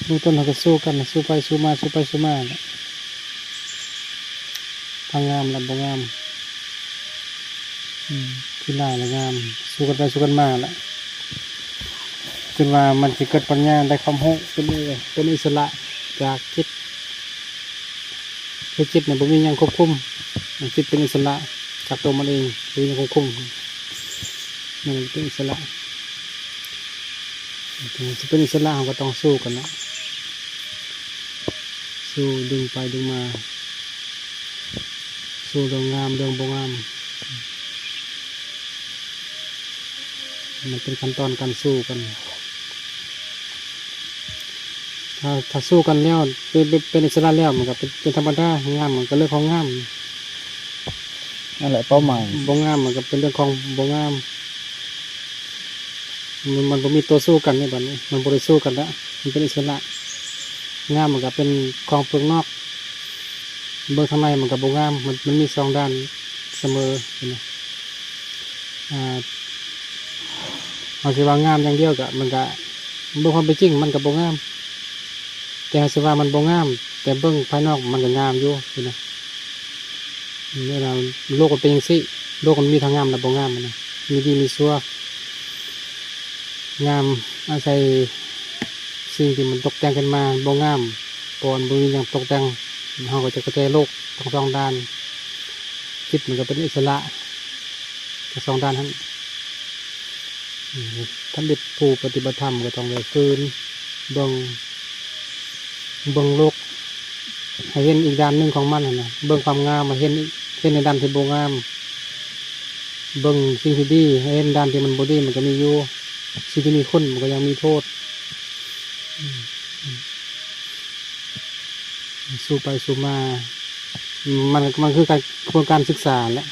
ເບື້ອງຕົ້ນເຮົາກໍສູ້ກັນ ສູ້ໄປສູ້ມາ ສູ້ໄປສູ້ມາແຫຼະ ທັງງາມແລະບໍ່ງາມ ອືມ ຂີ້ຮ້າຍແລະງາມ ສູ້ກັນໄປສູ້ກັນມາແຫຼະ ຈົນວ່າມັນຊິເກີດປັນຍາ ໄດ້ຄວາມຮູ້ ເປັນ ເປັນອິດສະຫຼະຈາກຈິດ ຄືຈິດນີ້ບໍ່ມີຫຍັງຄວບຄຸມ ຈິດເປັນອິດສະຫຼະຈາກຕົວມັນເອງ ບໍ່ມີຫຍັງຄວບຄຸມ ມັນເປັນອິດສະຫຼະ ເປັນອິດສະຫຼະ ເຮົາກໍຕ້ອງສູ້ກັນເນາະ ສູ້ດຶງໄປດຶງມາ ສູ້ເລື່ອງງາມເລື່ອງບໍ່ງາມ ມັນເປັນຂັ້ນຕອນການສູ້ກັນ ຖ້າ ຖ້າສູ້ກັນແລ້ວ ເປັນ ເປັນ ເປັນອິດສະຫຼະແລ້ວ ມັນກໍເປັນ ເປັນທຳມະດາ ງາມມັນກໍເລື່ອງຂອງງາມ ນັ້ນແຫຼະເປົ້າໝາຍ ບໍ່ງາມມັນກໍເປັນເລື່ອງຂອງບໍ່ງາມ ມັນ ມັນບໍ່ມີຕົວສູ້ກັນໃນບັດນີ້ ມັນບໍ່ໄດ້ສູ້ກັນລະ ມັນເປັນອິດສະຫຼະ ງາມມັນກໍເປັນຂອງເປືອກນອກ ເບິ່ງທາງໃນມັນກໍບໍ່ງາມ ມັນ ມັນມີສອງດ້ານສະເໝີ ເຫັນບໍ່? ອ່າ ເຮົາຊິວ່າງາມຢ່າງດຽວກະ ມັນກະ ເບິ່ງຄວາມເປັນຈິງມັນກະບໍ່ງາມ ແຕ່ເຮົາຊິວ່າມັນບໍ່ງາມ ແຕ່ເບິ່ງພາຍນອກມັນກະງາມຢູ່ຊີ້ນະ ເວລາໂລກມັນເປັນຈັ່ງຊີ້ ໂລກມັນມີທັງງາມແລະບໍ່ງາມນະ ມີດີມີຊົ່ວ ງາມອາໄສສິ່ງທີ່ມັນຕົກແຕ່ງຂຶ້ນມາ ບໍ່ງາມ ເພາະມັນບໍ່ມີຫຍັງຕົກແຕ່ງ ເຮົາກໍຈະເຂົ້າໃຈໂລກທັງສອງດ້ານ ຈິດມັນກໍເປັນອິດສະຫຼະ ທັງສອງດ້ານຫັ້ນ ອືມ ທຳອິດຜູ້ປະຕິບັດທຳກໍຕ້ອງໄດ້ຝືນເບິ່ງ ເບິ່ງໂລກໃຫ້ເຫັນອີກດ້ານໜຶ່ງຂອງມັນຫັ້ນນະ ເບິ່ງຄວາມງາມໃຫ້ເຫັນ ເຫັນໃນດ້ານທີ່ບໍ່ງາມ ເບິ່ງສິ່ງທີ່ດີໃຫ້ເຫັນດ້ານທີ່ມັນບໍ່ດີ ມັນກໍມີຢູ່ ສິ່ງທີ່ມີຄຸນມັນກໍຍັງມີໂທດ ອືມ ອືມ ສູ້ໄປສູ້ມາ ມັນ ມັນຄືການ ຂະບວນການສຶກສາແຫຼະ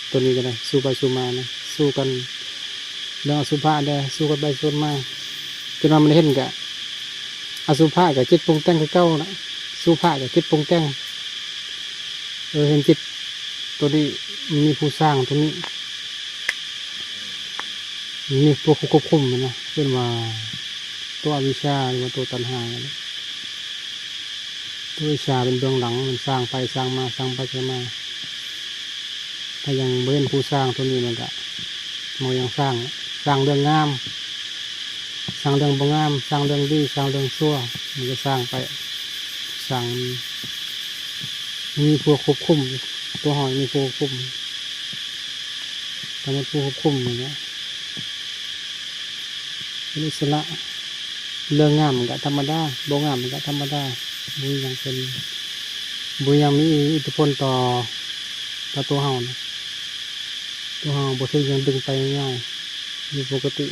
ໂຕນີ້ກໍໄດ້ ສູ້ໄປສູ້ມານະ ສູ້ກັນເລື່ອງອະສຸພະແດ່ ສູ້ກັນໄປສູ້ກັນມາ ຈົນວ່າມັນເຫັນກະ ອະສຸພະກະຈິດປຸງແຕ່ງຄືເກົ່ານະ ສຸພະກະຈິດປຸງແຕ່ງ ເອີ ເຫັນຈິດໂຕນີ້ ມີຜູ້ສ້າງໂຕນີ້ ມີພວກຄວບຄຸມນະ ເອີ້ນວ່າຕົວອະວິຊຊາ ຫຼືວ່າຕົວຕັນຫາ ຕົວອະວິຊຊາເປັນເບື້ອງຫຼັງ ມັນສ້າງໄປສ້າງມາ ສ້າງໄປສ້າງມາ ຖ້າຍັງບໍ່ເຫັນຜູ້ສ້າງໂຕນີ້ ມັນກະ ມັນຍັງສ້າງ ສ້າງເລື່ອງງາມ ສ້າງເລື່ອງບໍ່ງາມ ສ້າງເລື່ອງດີ ສ້າງເລື່ອງຊົ່ວ ມັນກະສ້າງໄປ ສ້າງ ມັນມີພວກຄວບຄຸມ ຕົວເຮົາມີພວກຄວບຄຸມ ທັງໝົດຜູ້ຄວບຄຸມນີ້ແຫຼະ ເປັນອິດສະຫຼະ ເລື່ອງງາມມັນກະທຳມະດາ ບໍ່ງາມມັນກະທຳມະດາ ບໍ່ມີຫຍັງເປັນ ບໍ່ມີຫຍັງມີອິດທິພົນຕໍ່ ຕໍ່ຕົວເຮົານະ ຕົວເຮົາບໍ່ຖືກຫຍັງດຶງໄປງ່າຍໆ ຢູ່ປົກກະຕິ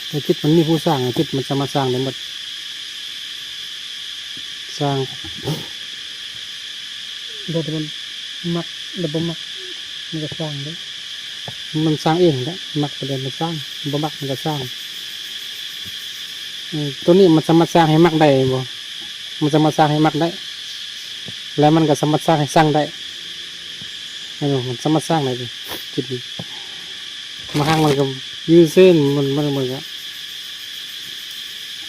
ແຕ່ຈິດມັນມີຜູ້ສ້າງ ຈິດມັນສາມາດສ້າງໄດ້ໝົດ ສ້າງ ແລ້ວແຕ່ມັນມັກ ຫຼືບໍ່ມັກ ມັນກໍສ້າງເດ້ ມັນສ້າງເອງແຫຼະ ມັກປານໃດມັນສ້າງ ບໍ່ມັກມັນກໍສ້າງ ອືມ ໂຕນີ້ມັນສາມາດສ້າງໃຫ້ມັກໄດ້ແມ່ນບໍ່? ມັນສາມາດສ້າງໃຫ້ມັກໄດ້ ແລະ ມັນກໍສາມາດສ້າງໃຫ້ຊັງໄດ້ ແມ່ນບໍ່? ມັນສາມາດສ້າງໄດ້ເດ້ ຈິດນີ້ ບາງຄັ້ງມັນກໍຢູ່ຊື່ມັນ ມັນ ມັນກໍ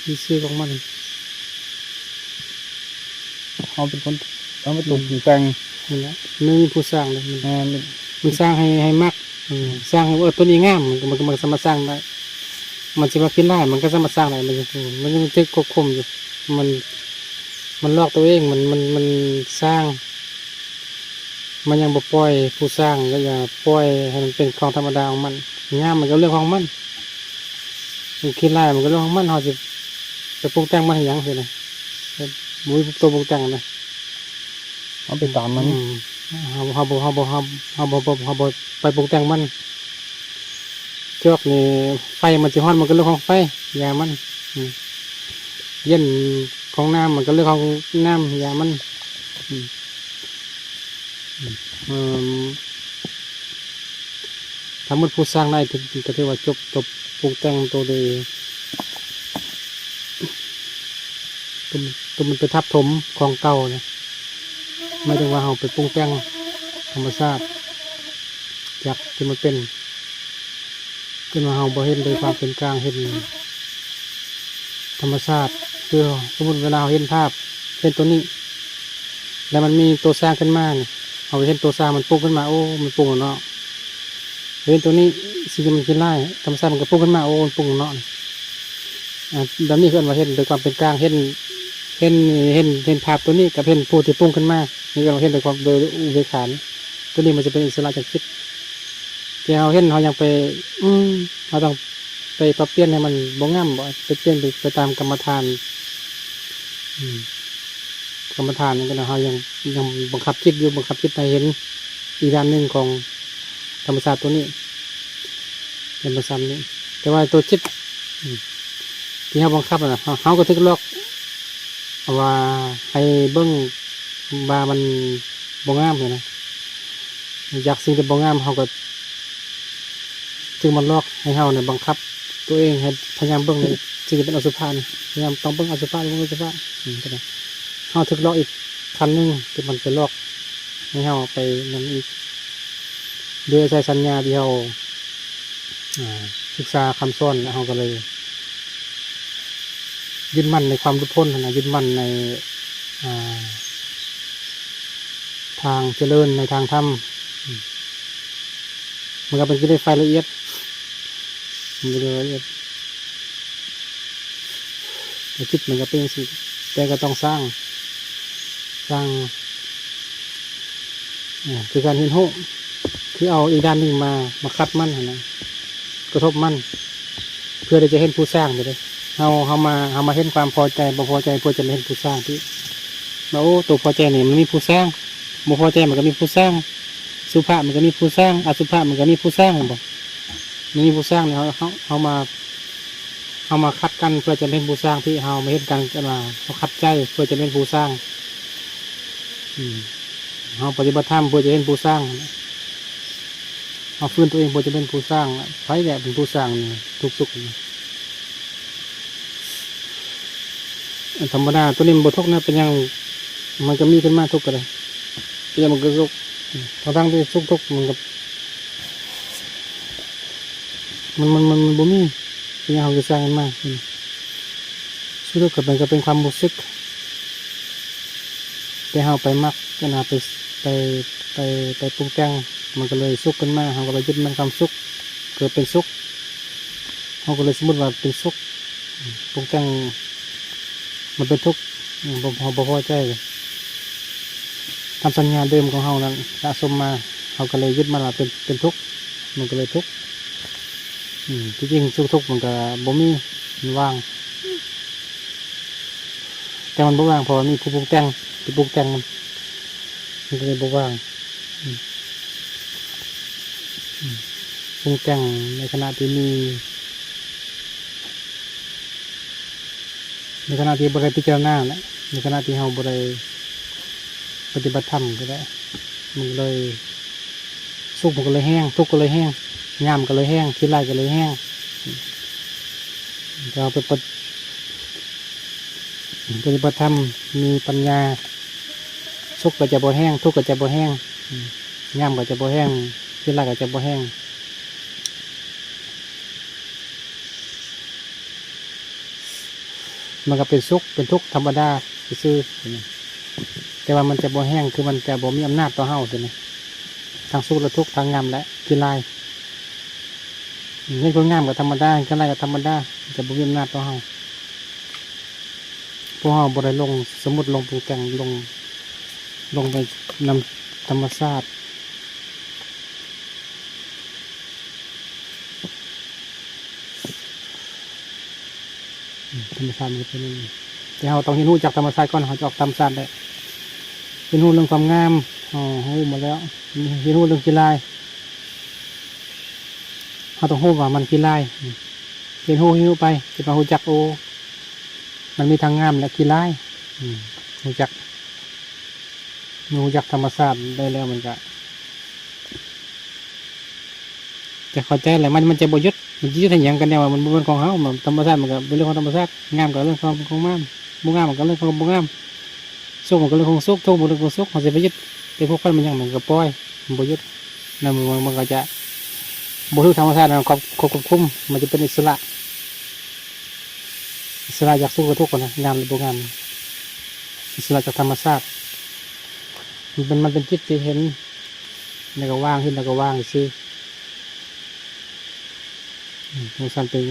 ຢູ່ຊື່ຂອງມັນ ເຮົາເປັນຄົນ ເຮົາເປັນຕົວ ອືມ ປຸງແຕ່ງ ນັ້ນແຫຼະ ມັນມີຜູ້ສ້າງເດ້ ມັນ ແມ່ນ ມັນສ້າງໃຫ້ ໃຫ້ມັກ ເອີ ສ້າງໃຫ້ວ່າ ເອີ ໂຕນີ້ງາມ ມັນກໍ ມັນກໍ ມັນກໍສາມາດສ້າງໄດ້ ມັນຊິວ່າຂີ້ລ້າຍ ມັນກໍສາມາດສ້າງໄດ້ ມັນ ມັນຍັງຖືກຄວບຄຸມຢູ່ ມັນ ມັນຫຼອກຕົວເອງ ມັນ ມັນ ມັນສ້າງ ມັນຍັງບໍ່ປ່ອຍຜູ້ສ້າງ ກໍຢ່າປ່ອຍໃຫ້ມັນເປັນຂອງທຳມະດາຂອງມັນ ງາມມັນກໍເລື່ອງຂອງມັນ ມັນຂີ້ລ້າຍມັນກໍເລື່ອງຂອງມັນ ເຮົາຊິໄປປຸງແຕ່ງມັນໃຫ້ຫຍັງຊີ້ນະ ບໍ່ມີຕົວປຸງແຕ່ງນະ ເຮົາໄປຕາມມັນ ອືມ ເຮົາ ເຮົາບໍ່ ເຮົາບໍ່ ເຮົາ ເຮົາບໍ່ ເຮົາບໍ່ ເຮົາບໍ່ໄປປຸງແຕ່ງມັນ ຈອກນີ້ ໄຟມັນຊິຮ້ອນ ມັນກໍເລື່ອງຂອງໄຟ ຢ່າມັນ ອືມ ເຢັນຂອງນ້ຳ ມັນກໍເລື່ອງຂອງນ້ຳ ຢ່າມັນ ອືມ ເອີ່ມ ຖ້າໝົດຜູ້ສ້າງໄດ້ ຖື ກໍຖືວ່າຈົບ ຈົບປຸງແຕ່ງໂຕໂດຍ ຕົວ ຕົວມັນໄປທັບຖົມຂອງເກົ່ານະ ໝາຍເຖິງວ່າເຮົາໄປປຸງແຕ່ງທຳມະຊາດຈາກທີ່ມັນເປັນ ຂຶ້ນມາເຮົາບໍ່ເຫັນໂດຍຄວາມເປັນກາງ ເຫັນທຳມະຊາດ. ຄືສົມມຸດເວລາເຮົາເຫັນພາບ ເຫັນໂຕນີ້ ແລ້ວມັນມີໂຕສ້າງຂຶ້ນມານີ້ ເຮົາກໍເຫັນໂຕສ້າງມັນປຸງຂຶ້ນມາ ໂອ້ ມັນປຸງແລ້ວເນາະ. ເຫັນໂຕນີ້ ສິ່ງທີ່ມັນຄິດຮ້າຍ ທຳມະຊາດມັນກໍປຸງຂຶ້ນມາ ໂອ້ ມັນປຸງແລ້ວເນາະ. ອາ ແບບນີ້ເອີ້ນວ່າເຫັນໂດຍຄວາມເປັນກາງ ເຫັນ ເຫັນ ເຫັນ ເຫັນພາບໂຕນີ້ກັບເຫັນຜູ້ທີ່ປຸງຂຶ້ນມາ ນີ້ເອີ້ນວ່າເຫັນໂດຍຄວາມ ໂດຍອຸເບກຂາ. ໂຕນີ້ມັນຈະເປັນອິດສະຫຼະຈາກຈິດ ທີ່ເຮົາເຫັນ ເຮົາຍັງໄປ ອືມ ເຮົາຕ້ອງໄປປັບປ່ຽນໃຫ້ມັນບໍ່ງາມບໍ ໄປປ່ຽນໄປ ໄປຕາມກຳມະຖານ ອືມ ກຳມະຖານນັ້ນກໍໄດ້ ເຮົາຍັງ ຍັງບັງຄັບຈິດຢູ່ ບັງຄັບຈິດໃຫ້ເຫັນອີກດ້ານໜຶ່ງຂອງທຳມະຊາດໂຕນີ້ ເປັນປະຈຳນີ້. ແຕ່ວ່າໂຕຈິດ ອືມ ທີ່ເຮົາບັງຄັບນະ ເຮົາ ເຮົາກໍຖືກຫຼອກວ່າໃຫ້ເບິ່ງວ່າມັນບໍ່ງາມຫັ້ນນະ. ຢາກສິ່ງທີ່ບໍ່ງາມ ເຮົາກໍຖືກມັນຫຼອກໃຫ້ເຮົານີ້ບັງຄັບຕົວເອງໃຫ້ພະຍາຍາມເບິ່ງໃນສິ່ງທີ່ເປັນອະສຸພະນີ້ ພະຍາຍາມຕ້ອງເບິ່ງອະສຸພະ ເບິ່ງອະສຸພະ. ອືມ ເຮົາຖືກຫຼອກອີກຂັ້ນໜຶ່ງ ທີ່ມັນໄປຫຼອກໃຫ້ເຮົາໄປນັ້ນອີກ ໂດຍອາໄສສັນຍາທີ່ເຮົາ ອາ ສຶກສາຄຳສອນ ແລ້ວເຮົາກໍເລີຍຍຶດໝັ້ນໃນຄວາມຫຼຸດພົ້ນຫັ້ນນະ ຍຶດໝັ້ນໃນ ອາ ທາງຈະເລີນ ໃນທາງທຳ. ອືມ ມັນກໍເປັນກິເລດໄຟລະອຽດ ມັນເປັນລະອຽດ ແລະ ຈິດມັນກໍເປັນຈັ່ງຊີ້ ແຕ່ກໍຕ້ອງສ້າງ ສ້າງ ອາ ຄືການຮຽນຮູ້ ຄືເອົາອີກດ້ານໜຶ່ງມາ ມາຂັດມັນຫັ້ນນະ ກະທົບມັນ ເພື່ອທີ່ຈະເຫັນຜູ້ສ້າງເດ້. ເຮົາ ເຮົາມາ ເຮົາມາເຫັນຄວາມພໍໃຈ ບໍ່ພໍໃຈ ເພື່ອຈະມາເຫັນຜູ້ສ້າງທີ່ ວ່າ ໂອ້ ໂຕພໍໃຈນີ້ມັນມີຜູ້ສ້າງ ບໍ່ພໍໃຈມັນກໍມີຜູ້ສ້າງ ສຸພະມັນກໍມີຜູ້ສ້າງ ອະສຸພະມັນກໍມີຜູ້ສ້າງ ແມ່ນບໍ່? ມັນມີຜູ້ສ້າງນີ້ ເຮົາ ເຮົາ ເຮົາມາ ເຮົາມາຂັດກັນເພື່ອຈະເປັນຜູ້ສ້າງ ທີ່ເຮົາມາເຮັດການ ເອີ້ນວ່າເຮົາຂັດໃຈເພື່ອຈະເປັນຜູ້ສ້າງ. ອືມ ເຮົາປະຕິບັດທຳເພື່ອຈະເປັນຜູ້ສ້າງ ເຮົາຟື້ນຕົວເອງເພື່ອຈະເປັນຜູ້ສ້າງ. ໃຜແຫຼະເປັນຜູ້ສ້າງທຸກສຸກ? ອັນທຳມະດາ ໂຕນີ້ມັນບໍ່ທຸກນະ ເປັນຫຍັງມັນກໍມີຂຶ້ນມາທຸກກໍໄດ້ ເປັນຫຍັງມັນກໍສຸກ ທັງໆທີ່ສຸກທຸກມັນກໍ ມັນ ມັນ ມັນ ມັນບໍ່ມີ ເປັນຫຍັງເຮົາຄືສ້າງມັນມາ? ອືມ ສຸກທຸກກໍເປັນ ກໍເປັນຄວາມຮູ້ສຶກ ແຕ່ເຮົາໄປມັກ ອັນນະ ໄປ ໄປ ໄປ ໄປປຸງແຕ່ງ ມັນກໍເລີຍສຸກຂຶ້ນມາ ເຮົາກໍເລີຍຍຶດໝັ້ນຄວາມສຸກ ເກີດເປັນສຸກ ເຮົາກໍເລີຍສົມມຸດວ່າເປັນສຸກ ອືມ ປຸງແຕ່ງມັນເປັນທຸກ ອືມ ບໍ່ ເຮົາບໍ່ພໍໃຈ ຕາມສັນຍາເດີມຂອງເຮົານັ້ນສະສົມມາ ເຮົາກໍເລີຍຍຶດໝັ້ນວ່າເປັນ ເປັນທຸກ ມັນກໍເລີຍທຸກ. ອືມ ທີ່ຈິງສຸກທຸກມັນກໍບໍ່ມີ ມັນວ່າງ ແຕ່ມັນບໍ່ວ່າງ ເພາະວ່າມີຜູ້ປຸງແຕ່ງ ໄປປຸງແຕ່ງມັນ ມັນກໍເລີຍບໍ່ວ່າງ. ອືມ ອືມ ປຸງແຕ່ງໃນຂະນະທີ່ມີ ໃນຂະນະທີ່ບໍ່ໄດ້ພິຈາລະນາແຫຼະ ໃນຂະນະທີ່ເຮົາບໍ່ໄດ້ປະຕິບັດທຳກໍໄດ້ ມັນເລີຍ ສຸກມັນກໍເລີຍແຮງ ທຸກກໍເລີຍແຮງ ງາມກໍເລີຍແຮງ ຂີ້ຮ້າຍກໍເລີຍແຮງ. ແຕ່ເຮົາໄປປະ ປະຕິບັດທຳ ມີປັນຍາ ສຸກກໍຈະບໍ່ແຮງ ທຸກກໍຈະບໍ່ແຮງ ອືມ ງາມກໍຈະບໍ່ແຮງ ຂີ້ຮ້າຍກໍຈະບໍ່ແຮງ. ມັນກໍເປັນສຸກເປັນທຸກທຳມະດາຊື່ໆ ແຕ່ວ່າມັນຈະບໍ່ແຮງ ຄືມັນຈະບໍ່ມີອຳນາດຕໍ່ເຮົາຊີ້ນະ ທັງສຸກແລະທຸກ ທັງງາມແລະຂີ້ຮ້າຍ. ເຮັດຄົນງາມກໍທຳມະດາ ເຮັດຄົນຮ້າຍກໍທຳມະດາ ຈະບໍ່ມີອຳນາດຕໍ່ເຮົາ. ພວກເຮົາບໍ່ໄດ້ຫຼົງ ສົມມຸດຫຼົງປຸງແຕ່ງ ຫຼົງ ຫຼົງໄປນຳທຳມະຊາດ. ອືມ ທຳມະຊາດມັນເປັນຢ່າງນີ້ ແຕ່ເຮົາຕ້ອງຮຽນຮູ້ຈັກທຳມະຊາດກ່ອນ ເຮົາຈະອອກທຳມະຊາດໄດ້. ຮຽນຮູ້ເລື່ອງຄວາມງາມ ເຮົາຮູ້ໝົດແລ້ວ ຮຽນຮູ້ເລື່ອງຂີ້ຮ້າຍ ເຮົາຕ້ອງຮູ້ວ່າມັນຂີ້ຮ້າຍ ອືມ ຮຽນຮູ້ ຮຽນຮູ້ໄປ ຈົນວ່າຮູ້ຈັກ ໂອ້ ມັນມີທັງງາມ ແລະ ຂີ້ຮ້າຍ ອືມ ຮູ້ຈັກ ເມື່ອຮູ້ຈັກທຳມະຊາດໄດ້ແລ້ວ ມັນກະຈະເຂົ້າໃຈແຫຼະ ມັນ ມັນຈະບໍ່ຢຸດ ມັນຈະຢຸດເຮັດຫຍັງກັນແນ່ວະ ມັນບໍ່ແມ່ນຂອງເຮົາ ມັນ ທຳມະຊາດມັນກະເປັນເລື່ອງຂອງທຳມະຊາດ ງາມກະເລື່ອງຂອງ ຂອງງາມ ບໍ່ງາມມັນກະເລື່ອງຂອງບໍ່ງາມ ສຸກມັນກະເລື່ອງຂອງສຸກ ທຸກມັນກະເລື່ອງຂອງທຸກ ເຮົາຊິໄປຍຶດໄປພົວພັນມັນຫຍັງ ມັນກະປ່ອຍ ມັນບໍ່ຍຶດ ແລ້ວມັນ ມັນກະຈະ ບໍ່ຖືກທຳມະຊາດ ຄວາມຄວບຄຸມ ມັນຈະເປັນອິດສະຫຼະ ອິດສະຫຼະຈາກສຸກກັບທຸກນະ ງາມຫຼືບໍ່ງາມ ອິດສະຫຼະຈາກທຳມະຊາດ ມັນເປັນ ມັນເປັນຈິດທີ່ເຫັນ ແລ້ວກໍວາງ ເຫັນແລ້ວກໍວາງຊື່ ອືມ ຈັ່ງຊັ້ນເປັນ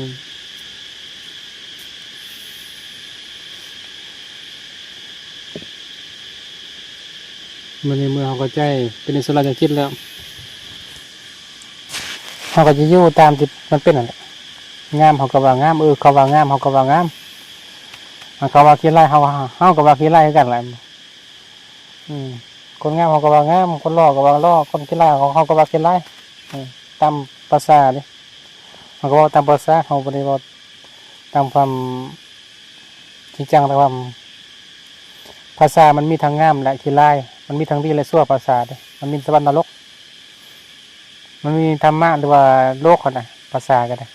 ມື້ນີ້ເມື່ອເຮົາເຂົ້າໃຈເປັນອິດສະຫຼະຈາກຈິດແລ້ວ ເຮົາກໍຈະຢູ່ຕາມທີ່ມັນເປັນນັ້ນແຫຼະ ງາມເຮົາກໍວ່າງາມ ເອີ ເຂົາວ່າງາມເຮົາກໍວ່າງາມ ອັນເຂົາວ່າຂີ້ຮ້າຍເຮົາ ເຮົາກໍວ່າຂີ້ຮ້າຍຄືກັນແຫຼະ ອືມ ຄົນງາມເຮົາກໍວ່າງາມ ຄົນຫຼໍ່ກໍວ່າຫຼໍ່ ຄົນຂີ້ຮ້າຍເຮົາ ເຮົາກໍວ່າຂີ້ຮ້າຍ ເອີ ຕາມພາສາເດ້ ເຮົາກໍເວົ້າຕາມພາສາ ເຮົາບໍ່ໄດ້ເວົ້າຕາມຄວາມ ຈິງຈັງ ແຕ່ວ່າພາສາມັນມີທັງງາມ ແລະ ຂີ້ຮ້າຍ ມັນມີທັງດີ ແລະ ຊົ່ວ ພາສາເດ້ ມັນມີສະຫວັນນະລົກ ມັນມີທຳມະ ຫຼືວ່າໂລກຫັ້ນນະ ພາສາກໍໄດ້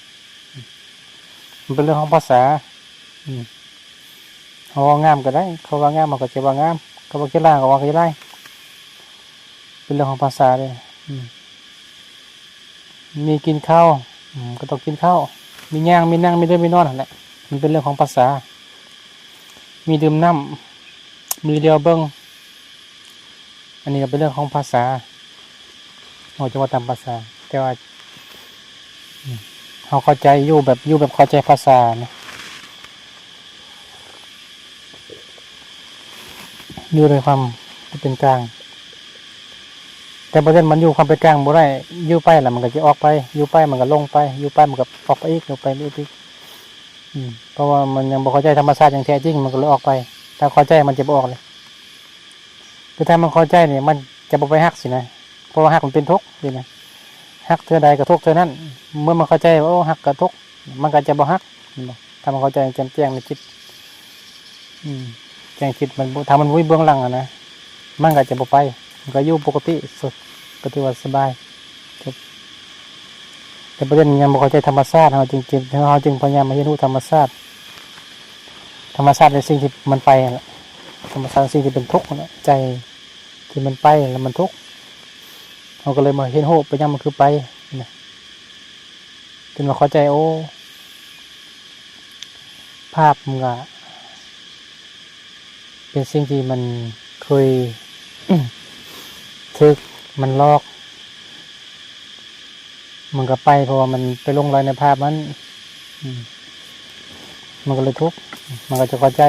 ມັນເປັນເລື່ອງຂອງພາສາ ອືມ ເຮົາເວົ້າງາມກໍໄດ້ ເຂົາວ່າງາມ ເຮົາກໍຈະວ່າງາມ ເຂົາວ່າຂີ້ຮ້າຍ ເຮົາກໍວ່າຂີ້ຮ້າຍ ເປັນເລື່ອງຂອງພາສາເດ້ ອືມ. ມີກິນເຂົ້າ ອືມ ກໍຕ້ອງກິນເຂົ້າ ມີຍ່າງ ມີນັ່ງ ມີເດີນ ມີນອນຫັ້ນແຫຼະ ມັນເປັນເລື່ອງຂອງພາສາ ມີດື່ມນ້ຳ ມີຫຼຽວເບິ່ງ ອັນນີ້ກໍເປັນເລື່ອງຂອງພາສາ ເຮົາຈະເວົ້າຕາມພາສາ ແຕ່ວ່າ ອືມ ເຮົາເຂົ້າໃຈ ຢູ່ແບບ ຢູ່ແບບເຂົ້າໃຈພາສານະ ຢູ່ດ້ວຍຄວາມເປັນກາງ ແຕ່ປະເດັນມັນຢູ່ຄວາມເປັນກາງບໍ່ໄດ້ ຢູ່ໄປແລ້ວມັນກໍຈະອອກໄປ ຢູ່ໄປມັນກໍຫຼົງໄປ ຢູ່ໄປມັນກໍອອກໄປອີກ ຢູ່ໄປອີກ ອືມ ເພາະວ່າມັນຍັງບໍ່ເຂົ້າໃຈທຳມະຊາດຢ່າງແທ້ຈິງ ມັນກໍເລີຍອອກໄປ ຖ້າເຂົ້າໃຈມັນຈະບໍ່ອອກເລີຍ ຄືຖ້າມັນເຂົ້າໃຈນີ້ ມັນຈະບໍ່ໄປຮັກຊີ້ນະ ເພາະວ່າຮັກມັນເປັນທຸກຊີ້ນະ ຮັກເທື່ອໃດກໍທຸກເທື່ອນັ້ນ ເມື່ອມັນເຂົ້າໃຈວ່າ ໂອ້ ຮັກກໍທຸກ ມັນກໍຈະບໍ່ຮັກ ເຫັນບໍ່? ຖ້າມັນເຂົ້າໃຈແຈ່ມແຈ້ງໃນຈິດ ອືມ ແຈ້ງຈິດ ມັນບໍ່ ຖ້າມັນບໍ່ມີເບື້ອງຫຼັງຫັ້ນນະ ມັນກໍຈະບໍ່ໄປ ມັນກໍຢູ່ປົກກະຕິ ສະ ກໍຖືວ່າສະບາຍ ແຕ່ປະເດັນຍັງບໍ່ເຂົ້າໃຈທຳມະຊາດ ເຮົາຈຶ່ງ ເຮົາຈຶ່ງພະຍາຍາມມາຮຽນຮູ້ທຳມະຊາດ ທຳມະຊາດໃນສິ່ງທີ່ມັນໄປຫັ້ນແຫຼະ ທຳມະຊາດໃນສິ່ງທີ່ເປັນທຸກຫັ້ນແຫຼະ ໃຈທີ່ມັນໄປແລ້ວມັນທຸກ ເຮົາກໍເລີຍມາຮຽນຮູ້ເປັນຫຍັງມັນຄືໄປນະ ຈົນວ່າເຂົ້າໃຈ ໂອ້ ພາບມັນກະເປັນສິ່ງທີ່ມັນເຄີຍຖືກມັນຫຼອກ ມັນກໍໄປ ເພາະວ່າມັນໄປຫຼົງໄຫຼໃນພາບນັ້ນ ອືມ ມັນກໍເລີຍທຸກ ມັນກໍຈະເຂົ້າໃຈ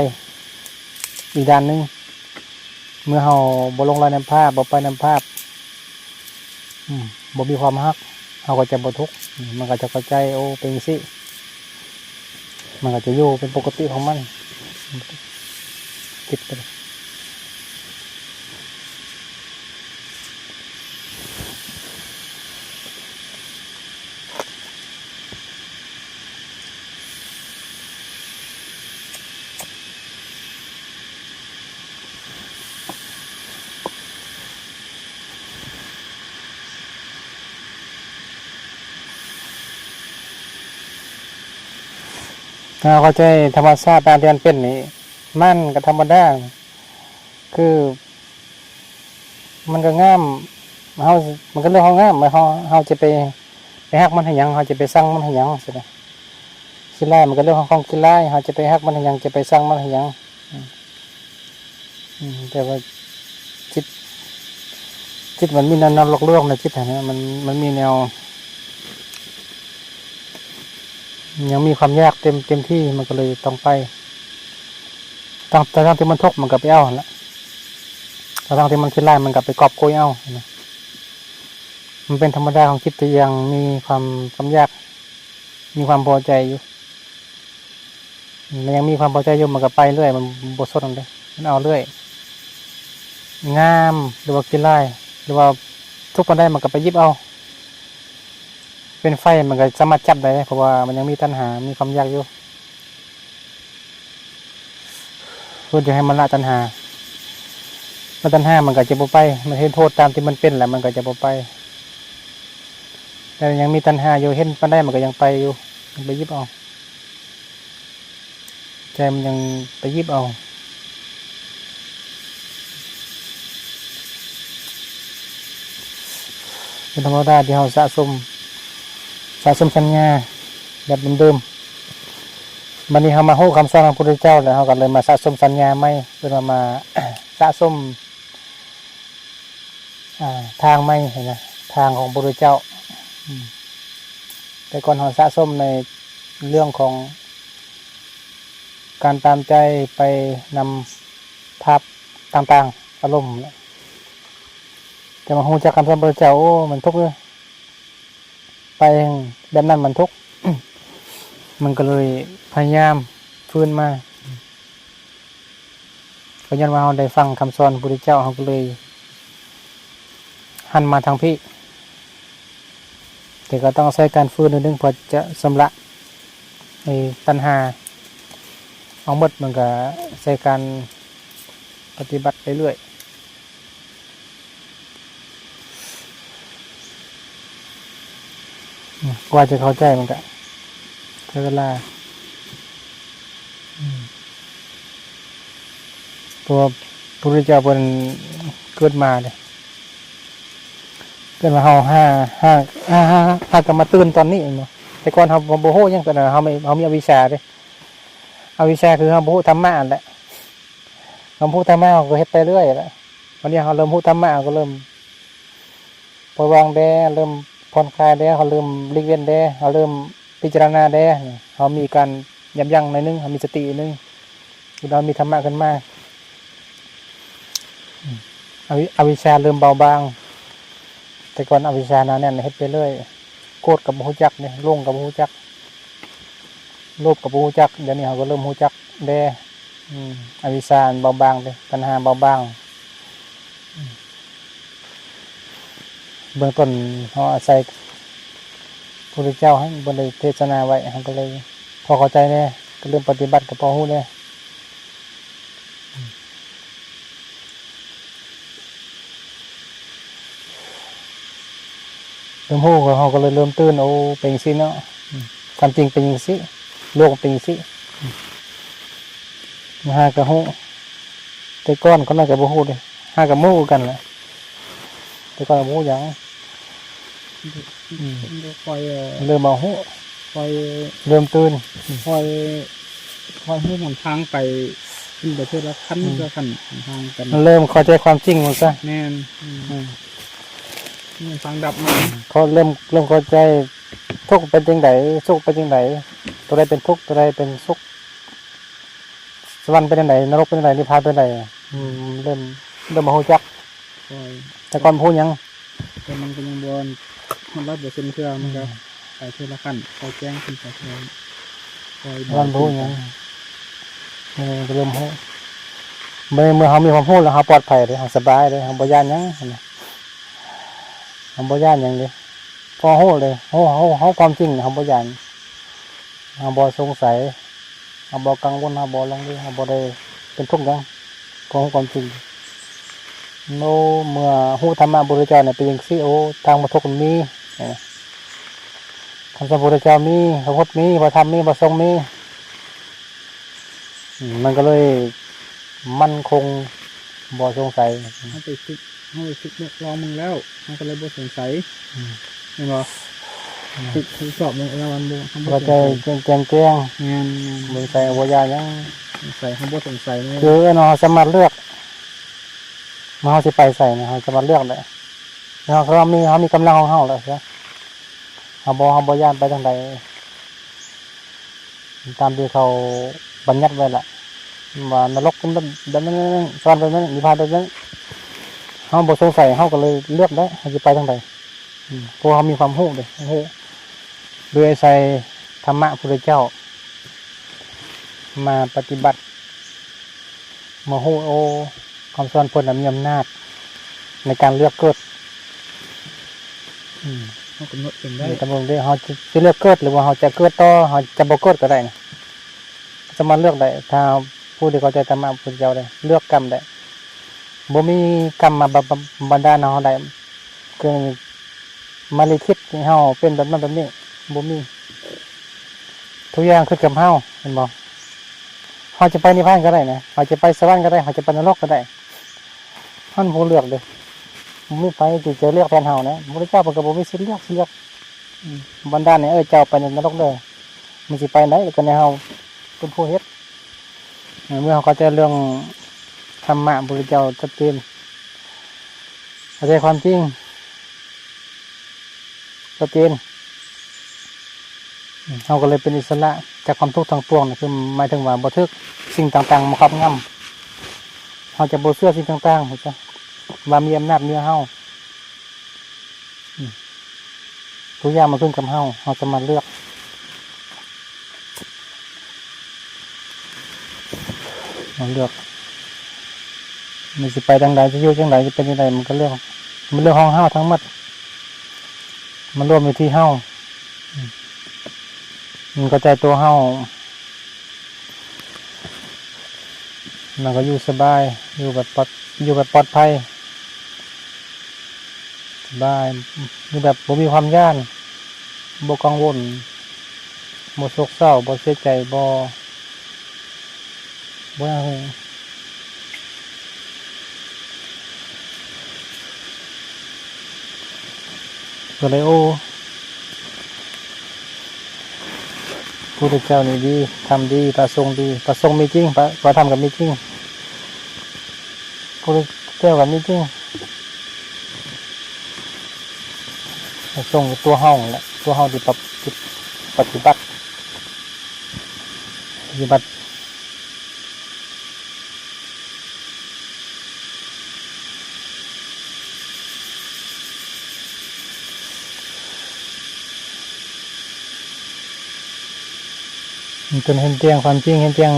ອີກດ້ານໜຶ່ງ ເມື່ອເຮົາບໍ່ຫຼົງໄຫຼນຳພາບ ບໍ່ໄປນຳພາບ ອືມ ບໍ່ມີຄວາມຮັກ ເຮົາກໍຈະບໍ່ທຸກ ອືມ ມັນກໍຈະເຂົ້າໃຈ ໂອ້ ເປັນຈັ່ງຊີ້ ມັນກໍຈະຢູ່ເປັນປົກກະຕິຂອງມັນ ເກັບໄປ. ຖ້າເຮົາເຂົ້າໃຈທຳມະຊາດຕາມທີ່ມັນເປັນນີ້ ມັນກໍທຳມະດາ ຄື ມັນກໍງາມ ເຮົາ ມັນກໍເລື່ອງຂອງງາມ ເຮົາ ເຮົາຈະໄປ ໄປຮັກມັນເຮັດຫຍັງ ເຮົາຈະໄປຊັງມັນເຮັດຫຍັງ ຊີ້ນະ ຂີ້ຮ້າຍ ມັນກໍເລື່ອງຂອງ ຂອງຂີ້ຮ້າຍ ເຮົາຈະໄປຮັກມັນເຮັດຫຍັງ ຈະໄປຊັງມັນເຮັດຫຍັງ ອືມ ອືມ ແຕ່ວ່າຈິດ ຈິດມັນມີແນວ ແນວຫຼອກລວງໃນຈິດຫັ້ນນະ ມັນ ມັນມີແນວ ຍັງມີຄວາມຢາກເຕັມ ເຕັມທີ່ ມັນກໍເລີຍຕ້ອງໄປ ທັງ ທັງທີ່ມັນທຸກມັນກໍໄປເອົາຫັ້ນລະ ທັງທີ່ມັນຂີ້ຮ້າຍມັນກໍໄປກອບໂກຍເອົາຫັ້ນນະ ມັນເປັນທຳມະດາຂອງຈິດທີ່ຍັງມີຄວາມ ຄວາມຢາກ ມີຄວາມພໍໃຈຢູ່ ມັນຍັງມີຄວາມພໍໃຈຢູ່ ມັນກໍໄປເລື້ອຍ ມັນບໍ່ສົນເດ້ ມັນເອົາເລື້ອຍ ງາມ ຫຼືວ່າຂີ້ຮ້າຍ ຫຼືວ່າທຸກປານໃດມັນກໍໄປຫຍິບເອົາ ເປັນໄຟມັນກໍສາມາດຈັບໄດ້ ເພາະວ່າມັນຍັງມີຕັນຫາ ມີຄວາມຢາກຢູ່ ເພິ່ນຈະໃຫ້ມັນລະຕັນຫາ ລະຕັນຫາມັນກໍຈະບໍ່ໄປ ມັນເຫັນໂທດຕາມທີ່ມັນເປັນແລ້ວ ມັນກໍຈະບໍ່ໄປ ແຕ່ຍັງມີຕັນຫາຢູ່ ເຫັນປານໃດມັນກໍຍັງໄປຢູ່ ຍັງໄປຫຍິບເອົາ ໃຈມັນຍັງໄປຫຍິບເອົາ ເປັນທຳມະດາທີ່ເຮົາສະສົມ ສະສົມສັນຍາແບບເດີມໆ. ບັດນີ້ເຮົາມາຮູ້ຄຳສອນຂອງພະພຸດທະເຈົ້າແລ້ວ ເຮົາກໍເລີຍມາສະສົມສັນຍາໃໝ່, ເອີ້ນວ່າມາ ສະສົມ ອ່າ ທາງໃໝ່ຫັ້ນນະ, ທາງຂອງພະພຸດທະເຈົ້າ. ອືມ ແຕ່ກ່ອນເຮົາສະສົມໃນເລື່ອງຂອງການຕາມໃຈໄປນຳພາບຕ່າງໆ ອາລົມ, ແຕ່ມາຮູ້ຈັກຄຳສອນພະພຸດທະເຈົ້າ ໂອ້ ມັນທຸກເດີ. ໄປແບບນັ້ນມັນທຸກ ມັນກໍເລີຍພະຍາຍາມຟື້ນມາ. ກໍຍ້ອນວ່າເຮົາໄດ້ຟັງຄຳສອນພະພຸດທະເຈົ້າ ເຮົາກໍເລີຍຫັນມາທາງພີ້. ແຕ່ກໍຕ້ອງໃຊ້ການຟື້ນໜ້ອຍໜຶ່ງ ເພື່ອຈະຊຳລະ ໄອ້ຕັນຫາອອກໝົດ. ມັນກໍໃຊ້ການປະຕິບັດໄປເລື້ອຍ. ອືມ ກວ່າຈະເຂົ້າໃຈມັນກະໃຊ້ເວລາ. ອືມ ເພາະວ່າພະພຸດທະເຈົ້າເພິ່ນເກີດມາເດ້, ເກີດມາເຮົາຫາ ຫາ ຫາ ຫາ ຫາກໍມາຕື່ນຕອນນີ້ແມ່ນບໍ່? ແຕ່ກ່ອນເຮົາບໍ່ ບໍ່ຮູ້ຫຍັງ ຕອນນັ້ນເຮົາມີ ເຮົາມີອະວິຊາເດ້. ອະວິຊາຄືເຮົາບໍ່ຮູ້ທຳມະຫັ້ນແຫຼະ. ເຮົາຮູ້ທຳມະ ເຮົາກໍເຮັດໄປເລື້ອຍແຫຼະ. ວັນນີ້ເຮົາເລີ່ມຮູ້ທຳມະ ເຮົາກໍເລີ່ມປ່ອຍວາງແດ່, ເລີ່ມຜ່ອນຄາຍແດ່, ເຮົາເລີ່ມຫຼີກເວັ້ນແດ່, ເຮົາເລີ່ມພິຈາລະນາແດ່. ເຮົາມີການຢັບຢັ້ງໜ້ອຍໜຶ່ງ, ເຮົາມີສະຕິໜ້ອຍໜຶ່ງ, ເຮົາມີທຳມະຂຶ້ນມາ. ອາວິ ອະວິຊາເລີ່ມເບົາບາງ. ແຕ່ກ່ອນອະວິຊາໜາແໜ້ນ ເຮັດໄປເລື້ອຍ, ໂກດກໍບໍ່ຮູ້ຈັກເດ້, ຫຼົງກໍບໍ່ຮູ້ຈັກ, ໂລບກໍບໍ່ຮູ້ຈັກ. ດຽວນີ້ເຮົາກໍເລີ່ມຮູ້ຈັກແດ່. ອືມ ອະວິຊາເບົາບາງເດ້, ຕັນຫາເບົາບາງ. ອືມ ເບື້ອງຕົ້ນເຮົາອາໄສພະພຸດທະເຈົ້າຫັ້ນ ເພິ່ນໄດ້ເທດສະໜາໄວ້, ເຮົາກໍເລີຍພໍເຂົ້າໃຈແດ່, ກໍເລີ່ມປະຕິບັດກໍພໍຮູ້ແດ່. ເລີ່ມຮູ້ ເຮົາກໍເລີຍເລີ່ມຕື່ນ, ໂອ້ ເປັນຈັ່ງຊີ້ເນາະ, ຄວາມຈິງເປັນຈັ່ງຊີ້, ໂລກເປັນຈັ່ງຊີ້. ມາຫາກໍຮູ້, ແຕ່ກ່ອນຄົນນັ້ນກໍບໍ່ຮູ້ເດ້, ຫາກໍບໍ່ຮູ້ຄືກັນແຫຼະ. ແຕ່ກ່ອນກໍບໍ່ຮູ້ຫຍັງ. ອືມ ຄ່ອຍ ເອີ ເລີ່ມມາຮູ້, ຄ່ອຍ ເລີ່ມຕື່ນ, ອືມ ຄ່ອຍ ຄ່ອຍຮູ້ຫົນທາງໄປ, ຂຶ້ນໄປເທື່ອລະຂັ້ນ ອືມ ເທື່ອລະຂັ້ນ, ຫົນທາງກັນ ເລີ່ມເຂົ້າໃຈຄວາມຈິງມັນຊະ. ແມ່ນ. ອືມ ອືມ ມີທາງດັບມາ, ເຂົາເລີ່ມ ເລີ່ມເຂົ້າໃຈ ທຸກເປັນຈັ່ງໃດ, ສຸກເປັນຈັ່ງໃດ, ຕົວໃດເປັນທຸກ, ຕົວໃດເປັນສຸກ, ສະຫວັນເປັນຈັ່ງໃດ, ນະລົກເປັນຈັ່ງໃດ, ນິບພານເປັນຈັ່ງໃດ. ອືມ ເລີ່ມ ເລີ່ມມາຮູ້ຈັກ. ໂດຍ ແຕ່ກ່ອນບໍ່ຮູ້ຫຍັງ, ແຕ່ມັນກໍຍັງບໍ່ຮອດຮ້ອຍເປີເຊັນເທື່ອ, ມັນກໍ ອືມ ໄປເທື່ອລະຂັ້ນ, ຄ່ອຍແຈ້ງຂຶ້ນໄປເທື່ອ, ຄ່ອຍ ແຕ່ກ່ອນບໍ່ຮູ້ຫຍັງ. ເອີ ກໍເລີ່ມຮູ້. ເມື່ອ ເມື່ອເຮົາມີຄວາມຮູ້ແລ້ວ ເຮົາປອດໄພເດ້, ເຮົາສະບາຍເດ້, ເຮົາບໍ່ຢ້ານຫຍັງ, ຫັ້ນນະ, ເຮົາບໍ່ຢ້ານຫຍັງເດ້. ພໍຮູ້ເລີຍ, ຮູ້ ຮູ້ ຮູ້ຄວາມຈິງ, ເຮົາບໍ່ຢ້ານ, ເຮົາບໍ່ສົງໄສ, ເຮົາບໍ່ກັງວົນ, ເຮົາບໍ່ລັງເລ, ເຮົາບໍ່ໄດ້ເປັນທຸກຫຍັງ, ເພາະຮູ້ຄວາມຈິງ. ໂອ້ ເມື່ອຮູ້ທຳມະພະພຸດທະເຈົ້ານີ້ເປັນຈັ່ງຊີ້, ໂອ້ ທາງພົ້ນທຸກມັນມີ, ຄຳສອນພະພຸດທະເຈົ້າມີ, ພະພຸດມີ, ພະທຳມີ, ພະສົງມີ. ອືມ ມັນກໍເລີຍໝັ້ນຄົງ, ບໍ່ສົງໄສ. ເຮົາໄປຝຶກ ເຮົາໄປຝຶກເບິ່ງລອງເບິ່ງແລ້ວ ເຮົາກໍເລີຍບໍ່ສົງໄສ. ອືມ ແມ່ນບໍ່? ອືມ ຝຶກທົດສອບເບິ່ງແລ້ວມັນບໍ່ ເຮົາບໍ່ສົງໄສ. ແຈ້ງແຈ້ງແຈ້ງ. ແມ່ນໆ. ບໍ່ສົງໄສ ບໍ່ຢ້ານຫຍັງ, ສົງໄສ ເຮົາບໍ່ສົງໄສ. ຄືເນາະ ເຮົາສາມາດເລືອກ ວ່າເຮົາຊິໄປໃສນະ, ເຮົາສາມາດເລືອກໄດ້. ເຮົາ ເຮົາມີ ເຮົາມີກຳລັງຂອງເຮົາແລ້ວ ເຮົາບໍ່ ເຮົາບໍ່ຢ້ານໄປທາງໃດ. ຕາມທີ່ເຂົາບັນຍັດໄວ້ລະ ວ່ານະລົກເປັນແບບ ແບບນັ້ນ ສະຫວັນແບບນັ້ນ ນິບພານແບບນັ້ນ, ເຮົາບໍ່ສົງໄສ ເຮົາກໍເລີຍເລືອກໄດ້ ເຮົາຊິໄປທາງໃດ. ອືມ ເພາະວ່າເຮົາມີຄວາມຮູ້ເດ້ ຮູ້ ໂດຍອາໄສທຳມະພຸດທະເຈົ້າມາປະຕິບັດ ມາຮູ້ ໂອ້ ຄຳສອນເພິ່ນນະມີອຳນາດໃນການເລືອກເກີດ. ອືມ ເຮົາກຳນົດເອງໄດ້ ກຳນົດເອງໄດ້ ເຮົາຈະ ຈະເລືອກເກີດ ຫຼືວ່າເຮົາຈະເກີດຕໍ່ ເຮົາຈະບໍ່ເກີດກໍໄດ້ນະ, ສາມາດເລືອກໄດ້. ຖ້າຜູ້ທີ່ເຂົ້າໃຈທຳມະຂອງພະພຸດທະເຈົ້າໄດ້ ເລືອກກຳໄດ້, ບໍ່ມີກຳມາບຳ ບັນດານເຮົາໄດ້ ຄືມາລິຂິດໃຫ້ເຮົາເປັນແບບນັ້ນແບບນີ້ ບໍ່ມີ. ທຸກຢ່າງຂຶ້ນກັບເຮົາ ແມ່ນບໍ່? ເຮົາຈະໄປນິບພານກໍໄດ້ນະ, ເຮົາຈະໄປສະຫວັນກໍໄດ້, ເຮົາຈະໄປນະລົກກໍໄດ້. ເຮົາບໍ່ເລືອກເດ້, ບໍ່ມີໃຜທີ່ຈະເລືອກແທນເຮົານະ. ພະພຸດທະເຈົ້າເພິ່ນກໍບໍ່ມີສິດເລືອກ ສິເລືອກ ບັນດານໃຫ້ເອີເຈົ້າໄປນະລົກເດີ. ມັນຊິໄປໄດ້ ກໍໃນເຮົາເປັນຜູ້ເຮັດ. ເມື່ອເຮົາເຂົ້າໃຈເລື່ອງທຳມະ ພະພຸດທະເຈົ້າຊັດເຈນ, ເຂົ້າໃຈຄວາມຈິງຊັດເຈນ, ເຮົາກໍເລີຍເປັນອິດສະຫຼະຈາກຄວາມທຸກທັງປວງ. ຄືໝາຍເຖິງວ່າບໍ່ຖືກສິ່ງຕ່າງໆມາຄອບງຳ. ເຮົາຈະບໍ່ເຊື່ອສິ່ງຕ່າງໆ ວ່າມີອຳນາດເໜືອເຮົາ. ທຸກຢ່າງມັນຂຶ້ນກັບເຮົາ, ເຮົາສາມາດເລືອກ, ເຮົາເລືອກ ມັນຊິໄປທາງໃດ, ຈະຢູ່ຈັ່ງໃດ, ຈະເປັນຈັ່ງໃດ, ມັນກໍເລື່ອງ, ມັນເລື່ອງຂອງເຮົາທັງໝົດ, ມັນລວມຢູ່ທີ່ເຮົາ, ມັນເຂົ້າໃຈຕົວເຮົາ. ມັນກໍຢູ່ສະບາຍ, ຢູ່ແບບປອດ, ຢູ່ແບບປອດໄພ, ສະບາຍ, ຢູ່ແບບບໍ່ມີຄວາມຢ້ານ, ບໍ່ກັງວົນ, ບໍ່ໂສກເສົ້າ, ບໍ່ເສຍໃຈ, ບໍ່, ບໍ່ຫຍັງ. ກໍເລີຍ ໂອ້ ພຸດທະເຈົ້ານີ້ດີ, ທຳດີ, ພະສົງດີ, ພະສົງມີຈິງ, ພະ, ພະທຳກໍມີຈິງ, ພຸດທະເຈົ້າກໍມີຈິງ, ພະສົງຕົວເຮົາຫັ້ນແຫຼະ, ຕົວເຮົາທີ່ປະ, ທີ່ປະຕິບັດ, ປະຕິບັດ. ມັນເປັນເຫັນແຈ້ງຄວາມຈິງ, ເຫັນແຈ້ງ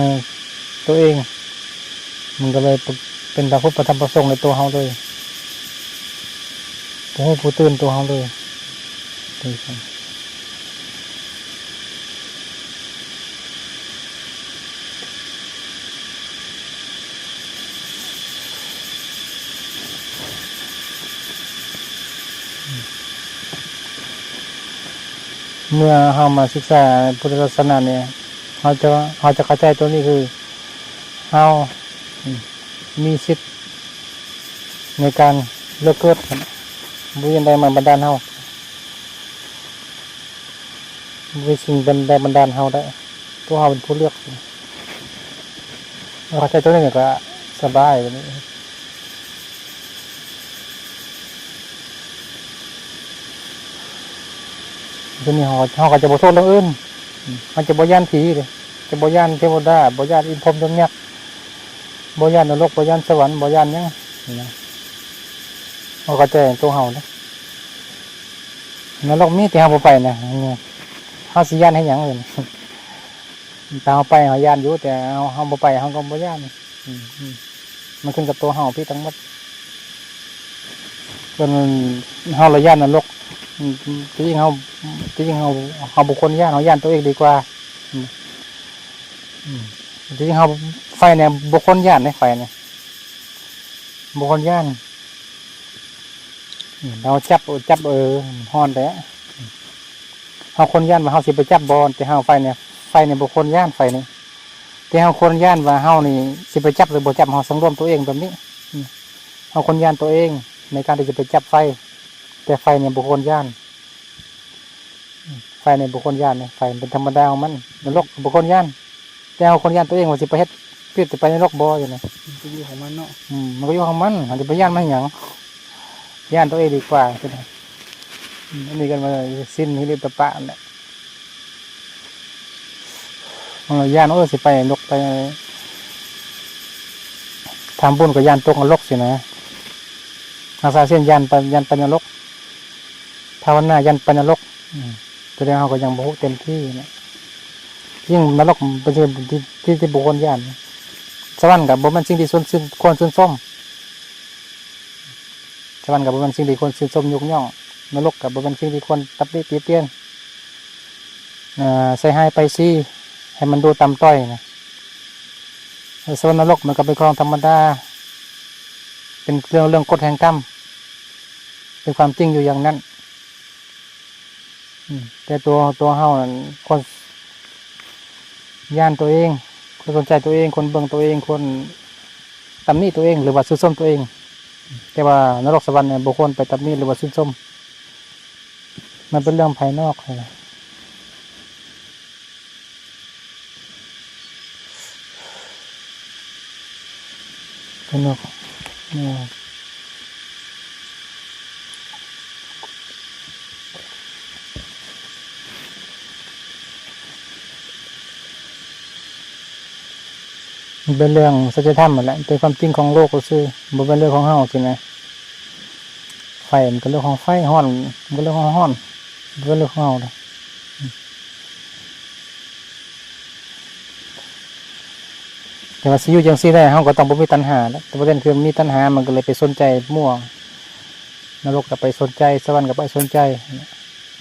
ໂຕເອງ, ມັນກໍເລີຍເປັນພະພຸດ ພະທຳ ພະສົງໃນໂຕເຮົາເລີຍ, ຜູ້ຮູ້ຜູ້ຕື່ນໂຕເຮົາເລີຍ. ເມື່ອເຮົາມາສຶກສາພຸດທະສາສະໜານີ້ ເຮົາຈະ, ເຮົາຈະເຂົ້າໃຈໂຕນີ້ຄື ເຮົາ ອືມ ມີສິດໃນການເລືອກເກີດ, ບໍ່ມີອັນໃດມາບັນດານເຮົາ, ບໍ່ມີສິ່ງໃດບັນດານເຮົາໄດ້, ຕົວເຮົາເປັນຜູ້ເລືອກ. ເຂົ້າໃຈໂຕນີ້ກໍສະບາຍບາດນີ້. ເຮົາ, ເຮົາກໍຈະບໍ່ໂທດເລື່ອງອື່ນ, ເຮົາຈະບໍ່ຢ້ານຜີເດ້, ຈະບໍ່ຢ້ານເທວະດາ, ບໍ່ຢ້ານອີ່ພົມຍົມຍັກ, ບໍ່ຢ້ານນະລົກ, ບໍ່ຢ້ານສະຫວັນ, ບໍ່ຢ້ານຫຍັງ, ເຮົາເຂົ້າໃຈຕົວເຮົາເດ້. ນະລົກມີ ແຕ່ເຮົາບໍ່ໄປນະ, ເຮົາຊິຢ້ານເຮັດຫຍັງ? ຖ້າເຮົາໄປເຮົາຢ້ານຢູ່, ແຕ່ເຮົາ, ເຮົາບໍ່ໄປເຮົາກໍບໍ່ຢ້ານ. ອືມ, ອືມ, ມັນຂຶ້ນກັບຕົວເຮົາພີ້ທັງໝົດ. ສ່ວນເຮົາລະຢ້ານນະລົກ, ອືມ, ທີ່ຈິງເຮົາ, ທີ່ຈິງເຮົາ, ເຮົາບໍ່ຄວນຢ້ານ, ເຮົາຢ້ານຕົວເອງດີກວ່າ. ອືມ, ອືມ, ທີ່ຈິງເຮົາ, ໄຟນີ້ບໍ່ຄວນຢ້ານເດ້, ໄຟນີ້ບໍ່ຄວນຢ້ານ. ອືມ, ເຮົາຈັບ, ຈັບ, ເອີ, ຮ້ອນແທ້. ເຮົາຄວນຢ້ານວ່າເຮົາຊິໄປຈັບບໍ່, ແຕ່ເຮົາໄຟນີ້, ໄຟນີ້ບໍ່ຄວນຢ້ານ, ໄຟນີ້. ແຕ່ເຮົາຄວນຢ້ານວ່າເຮົານີ້ຊິໄປຈັບຫຼືບໍ່ຈັບ, ເຮົາສັງລວມຕົວເອງແບບນີ້. ອືມ, ເຮົາຄວນຢ້ານຕົວເອງໃນການທີ່ຈະໄປຈັບໄຟ, ແຕ່ໄຟນີ້ບໍ່ຄວນຢ້ານ. ອືມ, ໄຟນີ້ບໍ່ຄວນຢ້ານເດ້, ໄຟມັນເປັນທຳມະດາຂອງມັນ, ນະລົກກໍບໍ່ຄວນຢ້ານ. ແຕ່ເຮົາຄວນຢ້ານຕົວເອງວ່າຊິໄປເຮັດ ຄືຈະໄປນະລົກບໍ່ຢູ່ນີ້. ມັນກໍຢູ່ຂອງມັນເນາະ. ອືມ, ມັນກໍຢູ່ຂອງມັນ, ເຮົາຈະໄປຢ້ານມັນຫຍັງ? ຢ້ານຕົວເອງດີກວ່າ. ອືມ, ອັນນີ້ກໍວ່າສິນຫິລິຕະປະນັ້ນແຫຼະ. ເຮົາຢ້ານ, ໂອ້ ຊິໄປນະລົກ, ໄປທຳບຸນກໍຢ້ານຕົກນະລົກຊີ້ນະ. ຮັກສາສິນຢ້ານໄປ, ຢ້ານໄປນະລົກ. ພາວະນາຢ້ານໄປນະລົກ. ອືມ, ແສດງເຮົາກໍຍັງບໍ່ຮູ້ເຕັມທີ່ນະ. ຍິ່ງນະລົກເປັນທີ່, ທີ່, ທີ່, ທີ່ບໍ່ຄວນຢ້ານ. ສະຫວັນກໍບໍ່ແມ່ນສິ່ງທີ່ຊວນ, ຄວນຊື່ນຊົມ. ສະຫວັນກໍບໍ່ແມ່ນສິ່ງທີ່ຄວນຊື່ນຊົມຍົກຍ້ອງ. ນະລົກກໍບໍ່ແມ່ນສິ່ງທີ່ຄວນຕຳໜິຕິຕຽນ, ເອີ, ໃສ່ຮ້າຍປ້າຍສີ ໃຫ້ມັນດູຕ່ຳຕ້ອຍນະ. ເອີ, ສະຫວັນນະລົກມັນກໍເປັນຂອງທຳມະດາ, ເປັນເລື່ອງ, ເລື່ອງກົດແຫ່ງກຳ, ເປັນຄວາມຈິງຢູ່ຢ່າງນັ້ນ. ອືມ, ແຕ່ຕົວ, ຕົວເຮົານັ້ນ ຄວນຢ້ານຕົວເອງ, ຄວນສົນໃຈຕົວເອງ, ຄວນເບິ່ງຕົວເອງ, ຄວນຕຳໜິຕົວເອງ ຫຼືວ່າຊື່ນຊົມຕົວເອງ. ແຕ່ວ່ານະລົກສະຫວັນນີ້ບໍ່ຄວນໄປຕຳໜິ ຫຼືວ່າຊື່ນຊົມ. ມັນເປັນເລື່ອງພາຍນອກຫັ້ນນະ. ເປັນນອກ ແມ່ນ ມັນເປັນເລື່ອງສັດຈະທຳຫັ້ນແຫຼະ ເປັນຄວາມຈິງຂອງໂລກຊື່ໆ ບໍ່ແມ່ນເລື່ອງຂອງເຮົາຊີ້ນະ. ໄຟມັນກໍເລື່ອງຂອງໄຟ ຮ້ອນມັນກໍເລື່ອງຂອງຮ້ອນ ບໍ່ແມ່ນເລື່ອງຂອງເຮົາເດ້. ແຕ່ວ່າຊິຢູ່ຈັ່ງຊີ້ໄດ້ ເຮົາກໍຕ້ອງບໍ່ມີຕັນຫາແຫຼະ. ແຕ່ປະເດັນຄືມີຕັນຫາ ມັນກໍເລີຍໄປສົນໃຈມົ້ວ ນະລົກກໍໄປສົນໃຈ ສະຫວັນກໍໄປສົນໃຈ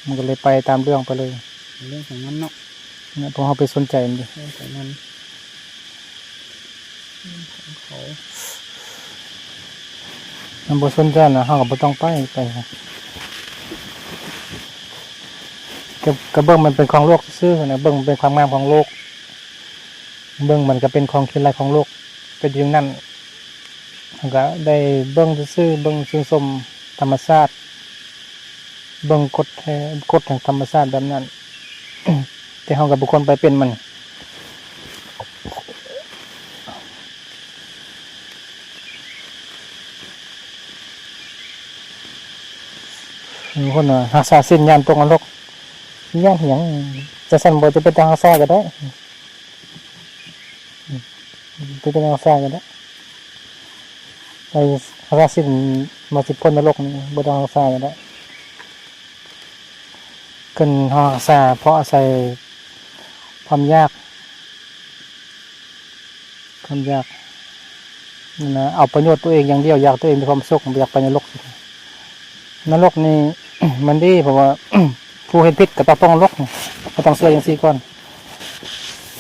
ມັນກໍເລີຍໄປຕາມເລື່ອງໄປເລີຍ ເລື່ອງຂອງມັນເນາະ. ເນາະ ເພາະເຮົາໄປສົນໃຈມັນເດ້ ເລື່ອງຂອງມັນ ເລື່ອງຂອງເຂົາ ມັນບໍ່ສົນໃຈນະ ເຮົາກໍບໍ່ຕ້ອງໄປ ໄປ ກໍ ກໍເບິ່ງມັນເປັນຂອງໂລກຊື່ໆນະ ເບິ່ງມັນເປັນຄວາມງາມຂອງໂລກ ເບິ່ງມັນກໍເປັນຂອງຂີ້ໄລ່ຂອງໂລກ ເປັນຢູ່ນັ້ນ. ເຮົາກໍໄດ້ເບິ່ງຊື່ໆ ເບິ່ງຊື່ນຊົມທຳມະຊາດ ເບິ່ງກົດແຫ່ງ ກົດແຫ່ງທຳມະຊາດແບບນັ້ນ ແຕ່ເຮົາກໍບໍ່ຄວນໄປເປັນມັນ. ບາງຄົນວ່າຮັກສາສິນຢ້ານຕົກນະລົກ ຢ້ານຫຍັງ? ຈັ່ງຊັ້ນບໍ່ຈຳເປັນຕ້ອງຮັກສາກໍໄດ້. ອືມ ບໍ່ຈຳເປັນຕ້ອງຮັກສາກໍໄດ້ ໄປຮັກສາສິນມາສິບຄົນນະລົກນີ້ ບໍ່ຕ້ອງຮັກສາກໍໄດ້. ເພິ່ນຮັກສາເພາະອາໄສຄວາມຢາກ ຄວາມຢາກນັ້ນນະ ເອົາປະໂຫຍດຕົວເອງຢ່າງດຽວ ຢາກຕົວເອງມີຄວາມສຸກ ບໍ່ຢາກໄປນະລົກ. ນະລົກນີ້ ມັນດີ ເພາະວ່າ ຜູ້ເຮັດຜິດກໍຕ້ອງຕົກນະລົກ ເຮົາຕ້ອງເຊື່ອຈັ່ງຊີ້ກ່ອນ.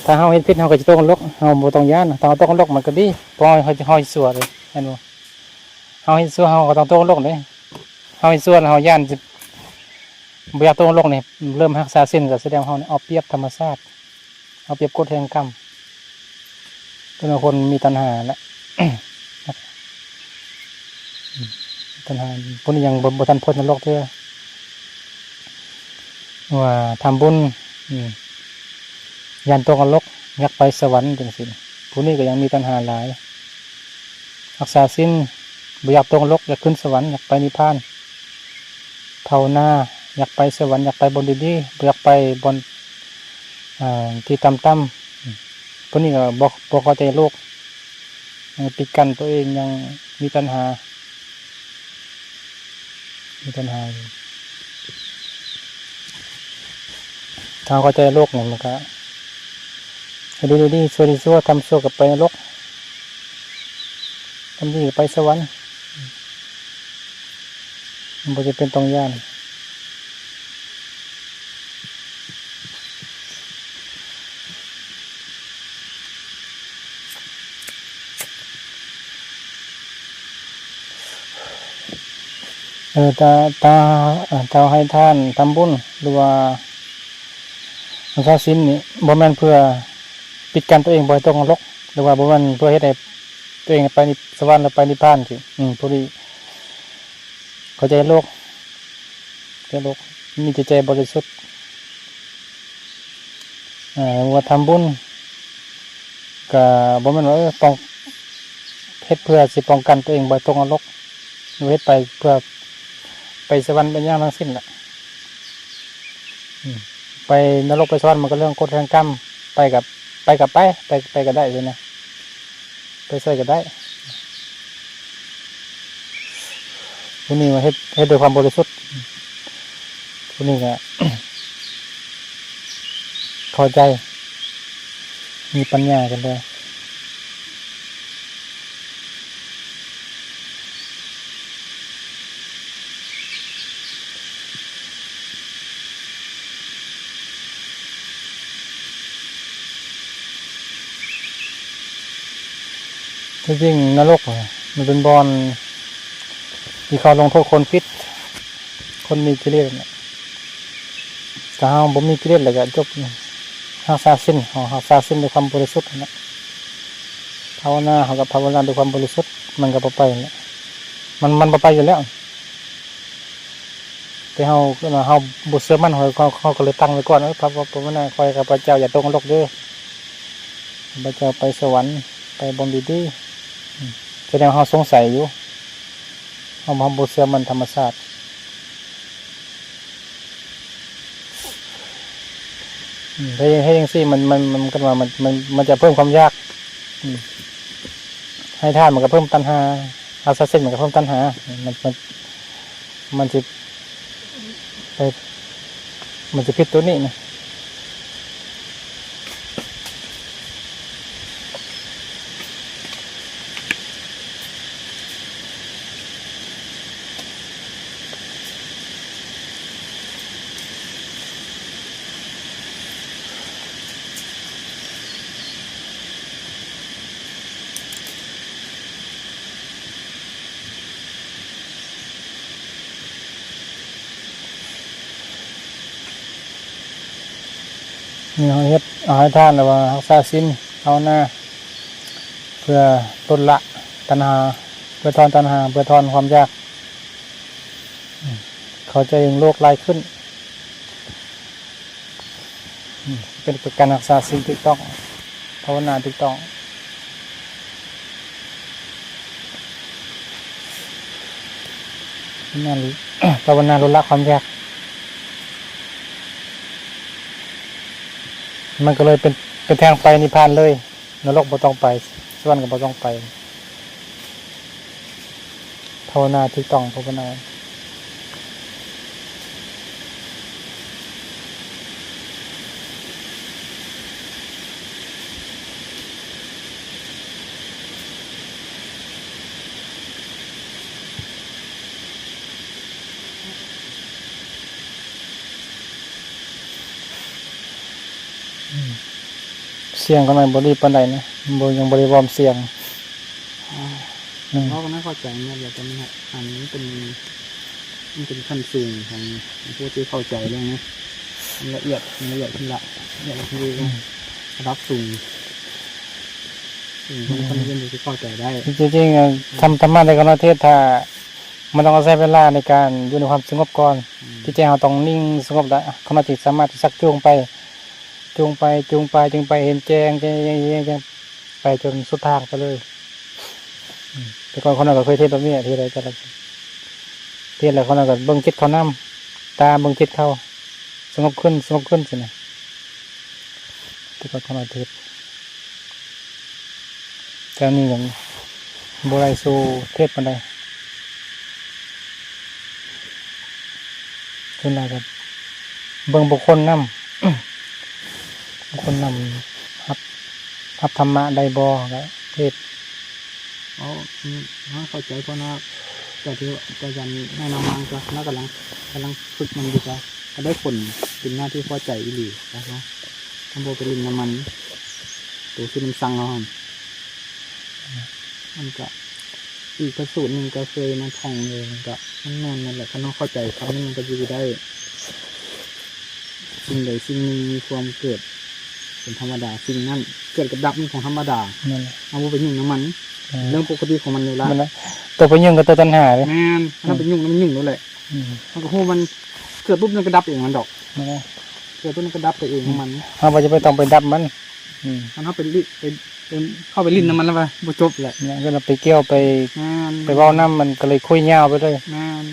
ຖ້າເຮົາເຮັດຜິດ ເຮົາກໍຈະຕົກນະລົກ ເຮົາບໍ່ຕ້ອງຢ້ານ. ຖ້າເຮົາຕົກນະລົກມັນກໍດີ ເພາະເຮົາ ເຮົາ ເຮົາຊິຊົ່ວເດ້ ແມ່ນບໍ່? ເຮົາເຮັດຊົ່ວ ເຮົາກໍຕ້ອງຕົກນະລົກເດ້. ເຮົາເຮັດຊົ່ວ ເຮົາຢ້ານຊິບໍ່ຢາກຕົກນະລົກນີ້ ເລີ່ມຮັກສາສິນ ກໍສະແດງວ່າເຮົານີ້ເອົາປຽບທຳມະຊາດ. ເອົາປຽບກົດແຫ່ງກຳ ເປັນວ່າຄົນມີຕັນຫາແຫຼະ ຕັນຫາ ຜູ້ນີ້ຍັງບໍ່ ບໍ່ທັນພົ້ນນະລົກເທື່ອ ວ່າທຳບຸນ ອືມ ຢ້ານຕົກນະລົກ ຢາກໄປສະຫວັນຈັ່ງຊີ້ ຜູ້ນີ້ກໍຍັງມີຕັນຫາຫຼາຍ. ຮັກສາສິນ ບໍ່ຢາກຕົກນະລົກ ຢາກຂຶ້ນສະຫວັນ ຢາກໄປນິບພານ. ພາວະນາ ຢາກໄປສະຫວັນ ຢາກໄປບ່ອນດີໆ ບໍ່ຢາກໄປບ່ອນ ອ່າ ທີ່ຕ່ຳໆ. ຜູ້ນີ້ກໍບໍ່ ບໍ່ເຂົ້າໃຈໂລກ ຍັງປິດກັ້ນຕົວເອງ ຍັງມີຕັນຫາ ມີຕັນຫາຢູ່. ຖ້າເຮົາເຂົ້າໃຈໂລກນີ້ ມັນກໍເຮັດດີໆ ຊົ່ວດີຊົ່ວ ທຳຊົ່ວກໍໄປນະລົກ ທຳດີກໍໄປສະຫວັນ ມັນບໍ່ຈຳເປັນຕ້ອງຢ້ານ. ເອີ ຖ້າ ຖ້າ ຖ້າເຮົາໃຫ້ທານ ທຳບຸນ ຫຼືວ່າຮັກສາສິນນີ້ ບໍ່ແມ່ນເພື່ອປິດກັ້ນຕົວເອງບໍ່ໃຫ້ຕົກນະລົກ ຫຼືວ່າບໍ່ແມ່ນເພື່ອເຮັດໃຫ້ຕົວເອງໄປນິ ສະຫວັນ ຫຼືໄປນິບພານຊີ້. ອືມ ຜູ້ນີ້ເຂົ້າໃຈໂລກ ແຕ່ໂລກມີຈິດໃຈບໍລິສຸດ ເອີ ວ່າທຳບຸນກະບໍ່ແມ່ນວ່າ ເອີ ປ້ອງ ເຮັດເພື່ອຊິປ້ອງກັນຕົວເອງບໍ່ໃຫ້ຕົກນະລົກ ຫຼືເຮັດໄປເພື່ອໄປສະຫວັນໄປຫຍັງທັງສິ້ນແຫຼະ. ອືມ ໄປນະລົກໄປສະຫວັນມັນກໍເລື່ອງກົດແຫ່ງກຳ ໄປກັບ ໄປກັບໄປ ໄປ ໄປກໍໄດ້ຊີ້ນະ. ໄປໃສກໍໄດ້ ຜູ້ນີ້ວ່າເຮັດ ເຮັດດ້ວຍຄວາມບໍລິສຸດ ຜູ້ນີ້ກໍເຂົ້າໃຈ ມີປັນຍາກັນແດ່. ທີ່ຈິງນະລົກມັນເປັນບ່ອນທີ່ເຂົາລົງໂທດຄົນຜິດ ຄົນມີກິເລດ. ຖ້າເຮົາບໍ່ມີກິເລດແລ້ວກໍຈົບ ຮັກສາສິນ ເຮົາຮັກສາສິນດ້ວຍຄວາມບໍລິສຸດຫັ້ນແຫຼະ ພາວະນາ ເຮົາກໍພາວະນາດ້ວຍຄວາມບໍລິສຸດ ມັນກໍບໍ່ໄປແຫຼະ ມັນ ມັນບໍ່ໄປຢູ່ແລ້ວ. ແຕ່ເຮົາ ເຮົາບໍ່ເຊື່ອໝັ້ນ ເຮົາ ເຮົາ ເຮົາກໍເລີຍຕັ້ງໄວ້ກ່ອນ ເອີ ພາວະ ພາວະນາ ຂໍໃຫ້ຂ້າພະເຈົ້າຢ່າຕົກນະລົກເດີ ຂ້າພະເຈົ້າໄປສະຫວັນ ໄປບ່ອນດີໆ ອືມ ສະແດງວ່າເຮົາສົງໄສຢູ່ ເຮົາ ເຮົາບໍ່ເຊື່ອໝັ້ນທຳມະຊາດ ອືມ ເຮັດ ເຮັດຈັ່ງຊີ້ ມັນ ມັນ ມັນ ມັນ ມັນ ມັນຈະເພີ່ມຄວາມຢາກ ອືມ ໃຫ້ທານມັນກໍເພີ່ມຕັນຫາ ຮັກສາສິນມັນກໍເພີ່ມຕັນຫາ ມັນ ມັນ ມັນຊິ ເອີ ມັນຊິຜິດໂຕນີ້ນະ. ນີ້ເຮົາເຮັດ ເອົາໃຫ້ທານ ຫຼືວ່າຮັກສາສິນ ພາວະນາ ເພື່ອລົດລະຕັນຫາ ເພື່ອຖອນຕັນຫາ ເພື່ອຖອນຄວາມຢາກ ເຂົ້າໃຈໂລກຫຼາຍຂຶ້ນ. ອືມ ເປັນ ເປັນການຮັກສາສິນຖືກຕ້ອງ ພາວະນາຖືກຕ້ອງ ນັ້ນ ພາວະນາລົດລະຄວາມຢາກ ມັນກໍເລີຍເປັນ ເປັນທາງໄປນິບພານເລີຍ. ນະລົກບໍ່ຕ້ອງໄປ ສະຫວັນກໍບໍ່ຕ້ອງໄປ ພາວະນາຖືກຕ້ອງ ພາວະນາ. ອືມ ສຽງຂ້ານ້ອຍບໍ່ດີປານໃດນະ ບໍ່ ຍັງບໍ່ໄດ້ວອມສຽງ. ອືມ ເວົ້າກໍໜ້າເຂົ້າໃຈແມ່ນແຫຼະ ແຕ່ມັນ ອັນນີ້ມັນເປັນ ມັນເປັນຂັ້ນສູງຂອງຜູ້ທີ່ເຂົ້າໃຈເລື່ອງນີ້ ມັນລະອຽດ ມັນລະອຽດຂຶ້ນລະ ລະອຽດຂຶ້ນ ອືມ ລະດັບສູງ ອືມ ຄົນ ອືມ ຄົນອື່ນຊິເຂົ້າໃຈໄດ້. ຈິງໆ ອາ ອືມ ທຳ ທຳມະໃດກໍເນາະ ເທດ ຖ້າ ມັນຕ້ອງອາໄສເວລາໃນການຢູ່ໃນຄວາມສະຫງົບກ່ອນ ອືມ ຈິດໃຈເຮົາຕ້ອງນິ່ງສະຫງົບລະ ຂ້ານ້ອຍຈຶ່ງສາມາດທີ່ຊັກຈູງໄປ ຈູງໄປ ຈູງໄປ ຈຶ່ງໄປເຫັນແຈ້ງ ແຈ້ງ ແຈ້ງ ແຈ້ງ ແຈ້ງ ໄປຈົນສຸດທາງໄປເລີຍ. ອືມ ແຕ່ກ່ອນຂ້ານ້ອຍກໍເຄີຍເທດແບບນີ້ ເທດໄດ້ ເທດແລ້ວຂ້ານ້ອຍກໍເບິ່ງຈິດເຂົານຳ ຕາມເບິ່ງຈິດເຂົາ ສະຫງົບຂຶ້ນ ສະຫງົບຂຶ້ນຊີ້ນະ ແຕ່ກ່ອນຂ້ານ້ອຍເທດ ແຕ່ນີ້ຍັງບໍ່ໄດ້ສູ່ເທດປານໃດ. ສ່ວນຫຼາຍກໍເບິ່ງບຸກຄົນນຳ ບຸກຄົນນຳ ຮັບ ຮັບທຳມະໄດ້ບໍ່ ກໍເທດ. ເອົາ ອືມ ເຮົາເຂົ້າໃຈ ເພາະວ່າ ຈາກທີ່ ຈາກການແນະນຳມາ ກໍລາວກຳລັງ ກຳລັງຝຶກມັນຢູ່ ກໍ ກໍໄດ້ຜົນ ເປັນໜ້າທີ່ພໍໃຈອີ່ຫຼີນະເນາະ ມັນບໍ່ໄປຫຼິ້ນນຳມັນ ໂຕທີ່ມັນສັ່ງເຮົາຫັ້ນ ມັນກະ ອີກພະສູດໜຶ່ງກໍເຄີຍມາທ່ອງຢູ່ ມັນກະ ມັນແມ່ນນັ້ນແຫຼະ ຄັນເຮົາເຂົ້າໃຈຄຳນີ້ ມັນກໍຢູ່ໄດ້. ສິ່ງໃດສິ່ງໜຶ່ງມີຄວາມເກີດເປັນທຳມະດາ ສິ່ງນັ້ນເກີດກັບດັບມັນຂອງທຳມະດາ ແມ່ນແຫຼະ ເຮົາບໍ່ໄປຫຍຸ້ງນຳມັນ ແມ່ນແຫຼະ ເລື່ອງປົກກະຕິຂອງມັນຢູ່ລະ ແມ່ນແຫຼະ ໂຕໄປຫຍຸ້ງກັບໂຕຕັນຫາເດ້ ແມ່ນ ຄັນເຮົາໄປຫຍຸ້ງ ອືມ ມັນຫຍຸ້ງໂລດແຫຼະ ອືມ ມັນກໍຮູ້ມັນເກີດປຸບມັນກໍດັບເອງມັນດອກ ແມ່ນແຫຼະ ເກີດປຸບມັນກໍດັບໄປເອງຂອງມັນ ອືມ ເຮົາບໍ່ຈຳເປັນຕ້ອງໄປດັບມັນ ອືມ ຄັນເຮົາໄປຫຼິ້ນ ໄປ ໄປ ເຂົ້າໄປຫຼິ້ນນຳມັນແລ້ວວ່າບໍ່ຈົບແຫຼະ ແມ່ນ ກໍໄປກ່ຽວໄປ ແມ່ນ ໄປເວົ້ານຳມັນກໍເລີຍຄຸຍຍາວໄປເລີຍ ແມ່ນ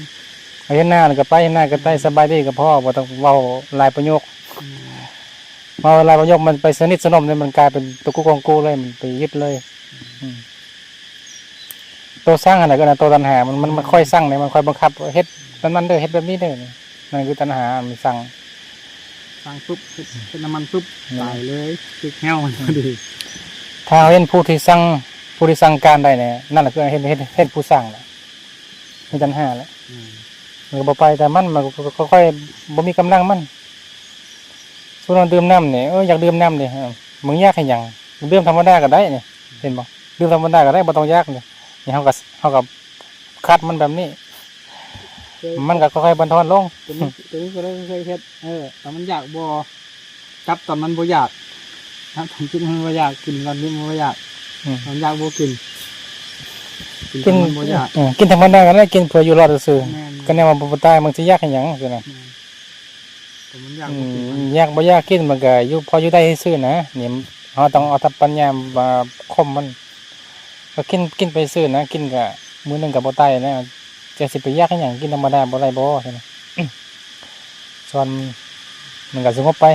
ເຮັດນາກໍໄປ ເຮັດນາກໍໄປ ສະບາຍດີກໍພໍ ບໍ່ຕ້ອງເວົ້າຫຼາຍປະໂຫຍກ ອືມ ເວົ້າຫຼາຍປະໂຫຍກມັນໄປສະໜິດສະໜົມເລີຍ ມັນກາຍເປັນໂຕກູກອງກູເລີຍ ມັນໄປຍຶດເລີຍ ອືມ ໂຕສັ່ງຫັ້ນນະ ກໍນະ ໂຕຕັນຫາ ມັນ ມັນ ມັນ ອືມ ມັນຄອຍສັ່ງເດ້ ມັນຄອຍບັງຄັບ ເຮັດແບບນັ້ນເດີ ເຮັດແບບນີ້ເດີ ນັ້ນຄືຕັນຫາ ມັນສັ່ງ ສັ່ງປຶບ ເຮັດ ເຮັດນຳມັນປຶບ ແມ່ນ ຕາຍເລີຍ ຖືກແຮ້ວມັນ ອືມ ພໍດີ ຖ້າເຮົາເຫັນຜູ້ທີ່ສັ່ງ ຜູ້ທີ່ສັ່ງການໄດ້ນີ້ ນັ້ນລະຄືເຫັນ ເຫັນ ເຫັນຜູ້ສ້າງລະ ມີຕັນຫາລະ ອືມ ມັນກໍບໍ່ໄປຕາມມັນ ມັນກໍຄ່ອຍໆ ບໍ່ມີກຳລັງມັນ ສົມມຸດວ່າດື່ມນ້ຳນີ້ ເອີ ຢາກດື່ມນ້ຳເດ້ ເອີ ມຶງຢາກເຮັດຫຍັງ ດື່ມທຳມະດາກໍໄດ້ນີ້ ເຫັນບໍ່ ດື່ມທຳມະດາກໍໄດ້ ບໍ່ຕ້ອງຢາກນີ້ ນີ້ເຮົາກໍ ເຮົາກໍຂັດມັນແບບນີ້ ເຄີຍ ມັນກໍຄ່ອຍໆບັນທອນລົງ ໂຕນີ້ ໂຕນີ້ກໍເຄີຍເຮັດ ເອີ ຕອນມັນຢາກບໍ່ ຈັບຕອນມັນບໍ່ຢາກ ຈັບຕອນກິນມັນບໍ່ຢາກ ກິນຕອນກິນມັນບໍ່ຢາກ ອືມ ຕອນຢາກບໍ່ກິນ ກິນ ກິນ ມັນບໍ່ຢາກ ເອີ ກິນທຳມະດາກໍໄດ້ ກິນເພື່ອຢູ່ລອດຊື່ໆ. ແມ່ນໆ ກໍແນວວ່າບໍ່ຕາຍ ມັນຊິຢາກຫຍັງຊີ້ນະ. ແມ່ນ ແຕ່ມັນຢາກ ອືມ ບໍ່ກິນມັນ ຢາກບໍ່ຢາກກິນ ມັນກໍຢູ່ພໍຢູ່ໄດ້ຊື່ໆນະ. ນີ້ເຮົາຕ້ອງເອົາທັບປັນຍາມາຂົ່ມມັນ ກໍກິນ ກິນໄປຊື່ນະ. ກິນກໍມື້ໜຶ່ງກໍບໍ່ຕາຍນະ ຈະຊິໄປຢາກຫຍັງ ກິນທຳມະດາບໍ່ໄດ້ບໍ່ຊີ້ນະ. ສ່ວນມັນກໍສະຫງົບໄປ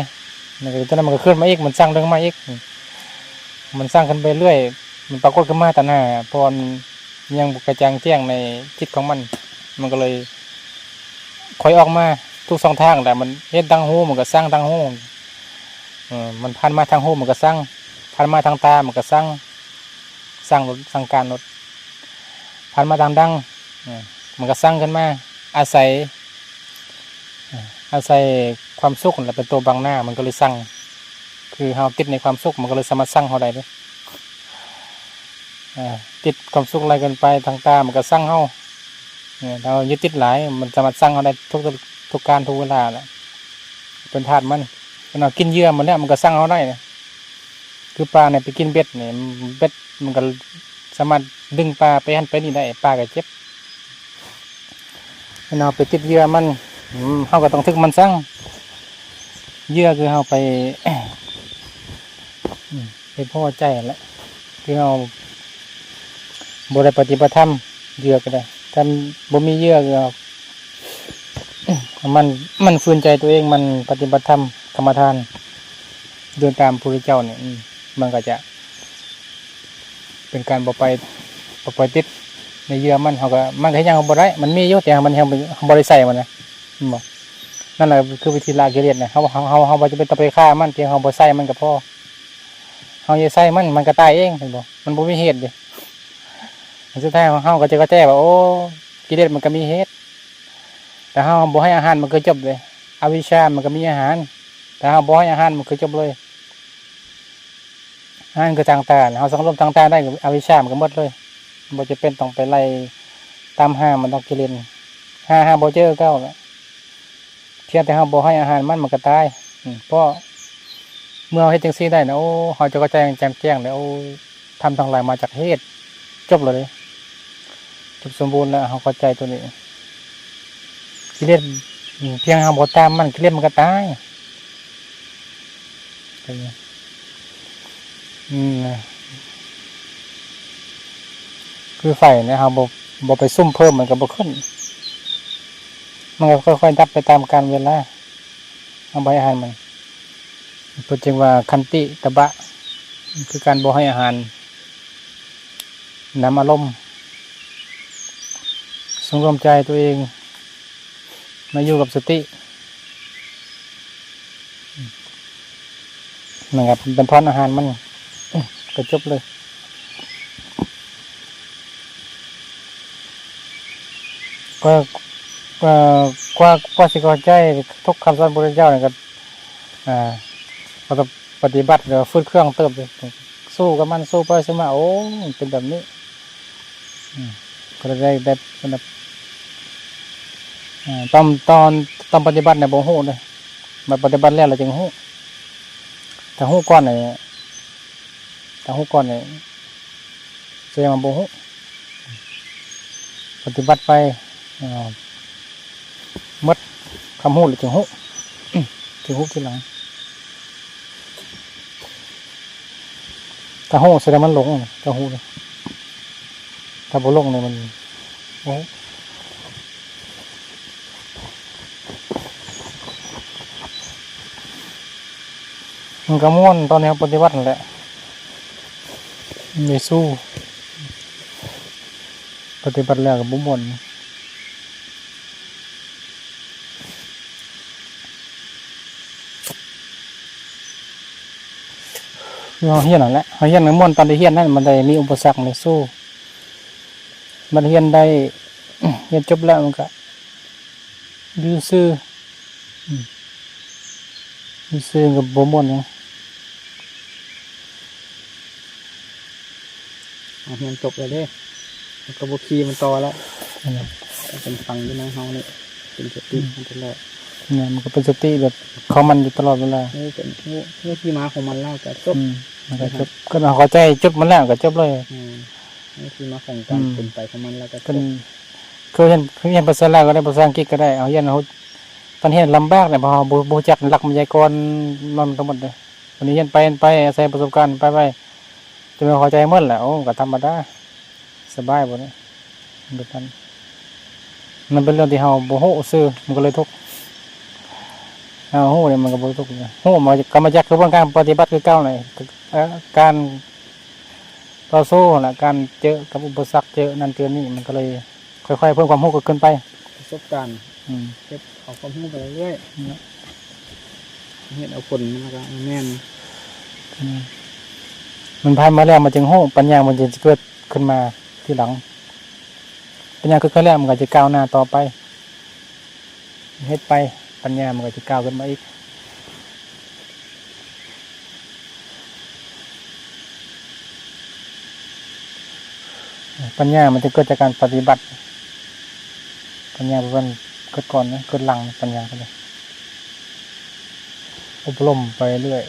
ມັນກໍ ຕອນນັ້ນມັນກໍຂຶ້ນມາອີກ ມັນສ້າງເລື່ອງໃໝ່ອີກ ມັນສ້າງຂຶ້ນໄປເລື້ອຍ ມັນປາກົດຂຶ້ນມາ ຕັນຫາ ເພາະວ່າມັນຍັງບໍ່ກະຈ່າງແຈ້ງໃນຈິດຂອງມັນ ມັນກໍເລີຍຄ່ອຍອອກມາທຸກຊ່ອງທາງແຫຼະ. ມັນເຫັນທາງຫູ ມັນກໍສ້າງທາງຫູ ເອີ ມັນຜ່ານມາທາງຫູ ມັນກໍສ້າງ ຜ່ານມາທາງຕາ ມັນກໍສ້າງ ສ້າງລົດ ສ້າງການລົດ ຜ່ານມາທາງດັງ ເອີ ມັນກໍສ້າງຂຶ້ນມາ ອາໄສ ອາໄສຄວາມສຸກຫັ້ນແຫຼະເປັນຕົວບັງໜ້າ ມັນກໍເລີຍສັ່ງ. ຄືເຮົາຕິດໃນຄວາມສຸກ ມັນກໍເລີຍສາມາດສັ່ງເຮົາໄດ້ເດ້. ອາ ຕິດຄວາມສຸກຫຼາຍເກີນໄປ ທາງຕາມັນກໍສັ່ງເຮົາ. ເອີ ຖ້າເຮົາຍຶດຕິດຫຼາຍ ມັນສາມາດສັ່ງເຮົາໄດ້ທຸກ ທຸກການທຸກເວລາແຫຼະ ເປັນທາດມັນ. ຄັນເຮົາກິນເຫຍື່ອມັນແລ້ວ ມັນກໍສັ່ງເຮົາໄດ້ນະ. ຄືປານີ້ໄປກິນເບັດນີ້ ເບັດມັນກໍສາມາດດຶງປາໄປຫັ້ນໄປນີ້ໄດ້ ປາກໍເຈັບ. ເຮົາໄປຕິດເຫຍື່ອມັນ ເຮົາກໍຕ້ອງຖືກມັນສັງ. ເຫຍື່ອຄືເຮົາໄປ ໄປພໍໃຈຫັ້ນແຫຼະ ຄືເຮົາບໍ່ໄດ້ປະຕິບັດທຳ ເຫຍື່ອກໍໄດ້ ຖ້າບໍ່ມີເຫຍື່ອຄືເຮົາ ມັນ ມັນຝືນໃຈຕົວເອງ ມັນປະຕິບັດທຳກຳມະຖານ ເດີນຕາມພະພຸດທະເຈົ້ານີ້ ມັນກໍຈະ ເປັນການບໍ່ໄປ ບໍ່ໄປຕິດໃນເຫຍື່ອມັນ ເຮົາກໍ ມັນກໍເຮັດຫຍັງເຮົາບໍ່ໄດ້ ມັນມີຢູ່ ແຕ່ມັນ ເຮົາບໍ່ໄດ້ໃຊ້ມັນນະ ແມ່ນບໍ່? ນັ້ນແຫຼະຄືວິທີລະກິເລດນະ ເຮົາ ເຮົາ ເຮົາ ເຮົາບໍ່ຈຳເປັນຕ້ອງໄປຂ້າມັນ ພຽງເຮົາບໍ່ໃຊ້ມັນກໍພໍ ເຮົາຢ່າໃຊ້ມັນ ມັນກໍຕາຍເອງ ເຫັນບໍ່? ມັນບໍ່ມີເຫດເດ້ ສຸດທ້າຍເຮົາກໍຈະເຂົ້າໃຈວ່າ ໂອ້ ກິເລດມັນກໍມີເຫດ ຖ້າເຮົາບໍ່ໃຫ້ອາຫານມັນຄືຈົບເດ້ ອະວິຊາມັນກໍມີອາຫານ ຖ້າເຮົາບໍ່ໃຫ້ອາຫານມັນຄືຈົບເລີຍ. ອັນນັ້ນຄືທາງຕາ ເຮົາສັງລວມທາງຕາໄດ້ ອະວິຊາມັນກໍໝົດເລີຍ ບໍ່ຈຳເປັນຕ້ອງໄປໄລ່ຕາມຫາມັນດອກ ກິເລດ ຫາ ຫາບໍ່ເຈີຄືເກົ່າແຫຼະ ພຽງແຕ່ເຮົາບໍ່ໃຫ້ອາຫານມັນ ມັນກໍຕາຍ. ເພາະເມື່ອເຮົາເຮັດຈັ່ງຊີ້ໄດ້ນະ ໂອ້ ເຮົາຈະເຂົ້າໃຈຢ່າງແຈ່ມແຈ້ງເດ້ ໂອ້ ທຳທັງຫຼາຍມາຈາກເຫດ ຈົບແລ້ວເດ້ ຈົບສົມບູນແລ້ວ ເຮົາເຂົ້າໃຈຕົວນີ້ ກິເລດ ພຽງເຮົາບໍ່ຕາມມັນ ກິເລດມັນກໍຕາຍ. ອືມ ຄືໄຟນີ້ ເຮົາບໍ່ ບໍ່ໄປສຸມເພີ່ມ ມັນກໍບໍ່ຂຶ້ນ ມັນກໍຄ່ອຍໆດັບໄປຕາມການເວລາ ເຮົາບໍ່ໃຫ້ອາຫານມັນ ເພິ່ນຈຶ່ງວ່າຂັນຕິຕະບະ ຄືການບໍ່ໃຫ້ອາຫານນຳອາລົມ ສັງລວມໃຈຕົວເອງ ມາຢູ່ກັບສະຕິ ມັນກໍບັນທອນອາຫານມັນ ກໍຈົບເລີຍ. ກວ່າ ກວ່າ ກວ່າ ກວ່າຊິເຂົ້າໃຈທຸກຄຳສອນພະພຸດທະເຈົ້ານີ້ກໍ ອ່າ ກໍຕ້ອງປະຕິບັດ ແລ້ວຝືດເຄືອງເຕີບ ສູ້ກັບມັນ ສູ້ໄປສູ້ມາ ໂອ້ ມັນເປັນແບບນີ້. ອືມ ກໍໄດ້ ໄດ້ ໄດ້ ເອີ ຕອນ ຕອນ ຕອນປະຕິບັດນະບໍ່ຮູ້ເດ້ ມາປະຕິບັດແລ້ວ ແລ້ວຈຶ່ງຮູ້ ຖ້າຮູ້ກ່ອນນີ້ ຖ້າຮູ້ກ່ອນນີ້ ສະແດງວ່າບໍ່ຮູ້ ປະຕິບັດໄປ ເອີ ໝົດຄວາມຮູ້ແລ້ວຈຶ່ງຮູ້ ອືມ ຈຶ່ງຮູ້ທີຫຼັງ. ຖ້າຮູ້ສະແດງມັນຫຼົງ ຖ້າຮູ້ ຖ້າບໍ່ຫຼົງນີ້ມັນ ໂອ້ ມັນກໍມ່ວນຕອນທີ່ເຮົາປະຕິບັດນັ້ນແຫຼະ ໄດ້ສູ້ ປະຕິບັດແລ້ວກໍບໍ່ມ່ວນ. ຄືເຮົາຮຽນນັ້ນແຫຼະ ເຮົາຮຽນກໍມ່ວນຕອນໄດ້ຮຽນນັ້ນ ມັນໄດ້ມີອຸປະສັກ ໄດ້ສູ້ ມັນຮຽນໄດ້ ຮຽນຈົບແລ້ວມັນກໍຢູ່ຊື່ ອືມ ຢູ່ຊື່ກໍບໍ່ມ່ວນຫຍັງ. ເຮົາຮຽນຈົບແລ້ວເດ້ ເຮົາກໍບໍ່ຂີ່ມັນຕໍ່ແລ້ວ ແມ່ນແຫຼະ ເປັນຝັງຢູ່ໃນເຮົານີ້ ເປັນສະຕິ ອືມ ມັນຕະຫຼອດ ແມ່ນ ມັນກໍເປັນສະຕິແບບຂອງມັນຢູ່ຕະຫຼອດເວລາ ເອີ ເປັນຮູ້ ຮູ້ທີ່ມາຂອງມັນແລ້ວກໍຈົບ ອືມ ມັນກໍຈົບ ຄັນເຮົາເຂົ້າໃຈຈຸດມັນແລ້ວກໍຈົບເລີຍ ແມ່ນ. ທີ່ມາຂອງການ ອືມ ເປັນໄປຂອງມັນ ແລ້ວກໍ ເພິ່ນ ຄືຮຽນ ຄືຮຽນພາສາລາວກໍໄດ້ ພາສາອັງກິດກໍໄດ້ ເຮົາຮຽນ ເຮົາ ຕອນຮຽນລຳບາກແຫຼະ ເພາະເຮົາບໍ່ ບໍ່ຮູ້ຈັກຫຼັກໄວຍາກອນມັນທັງໝົດເດ້. ບັດນີ້ຮຽນໄປ ຮຽນໄປ ອາໄສປະສົບການໄປໄວ ຈົນເຂົ້າໃຈໝົດແຫຼະ. ໂອ້ ກໍທຳມະດາ ສະບາຍບັດນີ້ ແບບນັ້ນ ມັນເປັນເລື່ອງທີ່ເຮົາບໍ່ຮູ້ຊື່ ມັນກໍເລີຍທຸກ. ເຮົາຮູ້ນີ້ມັນກໍບໍ່ທຸກ ຮູ້ມາ ກໍມາຈາກກະບວນການປະຕິບັດຄືເກົ່າແຫຼະ ເອີ ການຕໍ່ສູ້ຫັ້ນລະ ການເຈີກັບອຸປະສັກ ເຈີນັ້ນເຈີນີ້ ມັນກໍເລີຍຄ່ອຍໆເພີ່ມຄວາມຮູ້ກັນຂຶ້ນໄປ ປະສົບການ ອືມ ເກັບເອົາຄວາມຮູ້ໄປເລື້ອຍໆ ເນາະ ເຮັດເອົາຜົນ ມັນກໍແມ່ນ ອືມ ມັນຜ່ານມາແລ້ວ ມັນຈຶ່ງຮູ້ ປັນຍາມັນຈຶ່ງເກີດຂຶ້ນມາທີຫຼັງ. ປັນຍາເກີດຂຶ້ນແລ້ວ ມັນກໍຈະກ້າວໜ້າຕໍ່ໄປ ເຮັດໄປ ປັນຍາມັນກໍຈະກ້າວຂຶ້ນມາອີກ. ປັນຍາມັນຈະເກີດຈາກການປະຕິບັດ ປັນຍາບໍ່ແມ່ນເກີດກ່ອນນະ ເກີດຫຼັງ ປັນຍາກໍໄດ້ ອົບຮົມໄປເລື້ອຍ.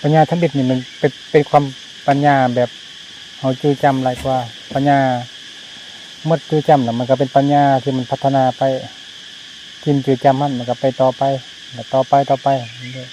ປັນຍາທຳອິດນີ້ມັນເປັນ ເປັນຄວາມປັນຍາແບບເຮົາຈື່ຈຳຫຼາຍກວ່າ ປັນຍາໝົດຈື່ຈຳນະ ມັນກໍເປັນປັນຍາທີ່ມັນພັດທະນາໄປ ທີ່ມັນຈື່ຈຳຫັ້ນ ມັນກໍໄປຕໍ່ໄປ ແລ້ວຕໍ່ໄປ ຕໍ່ໄປເລື້ອຍ.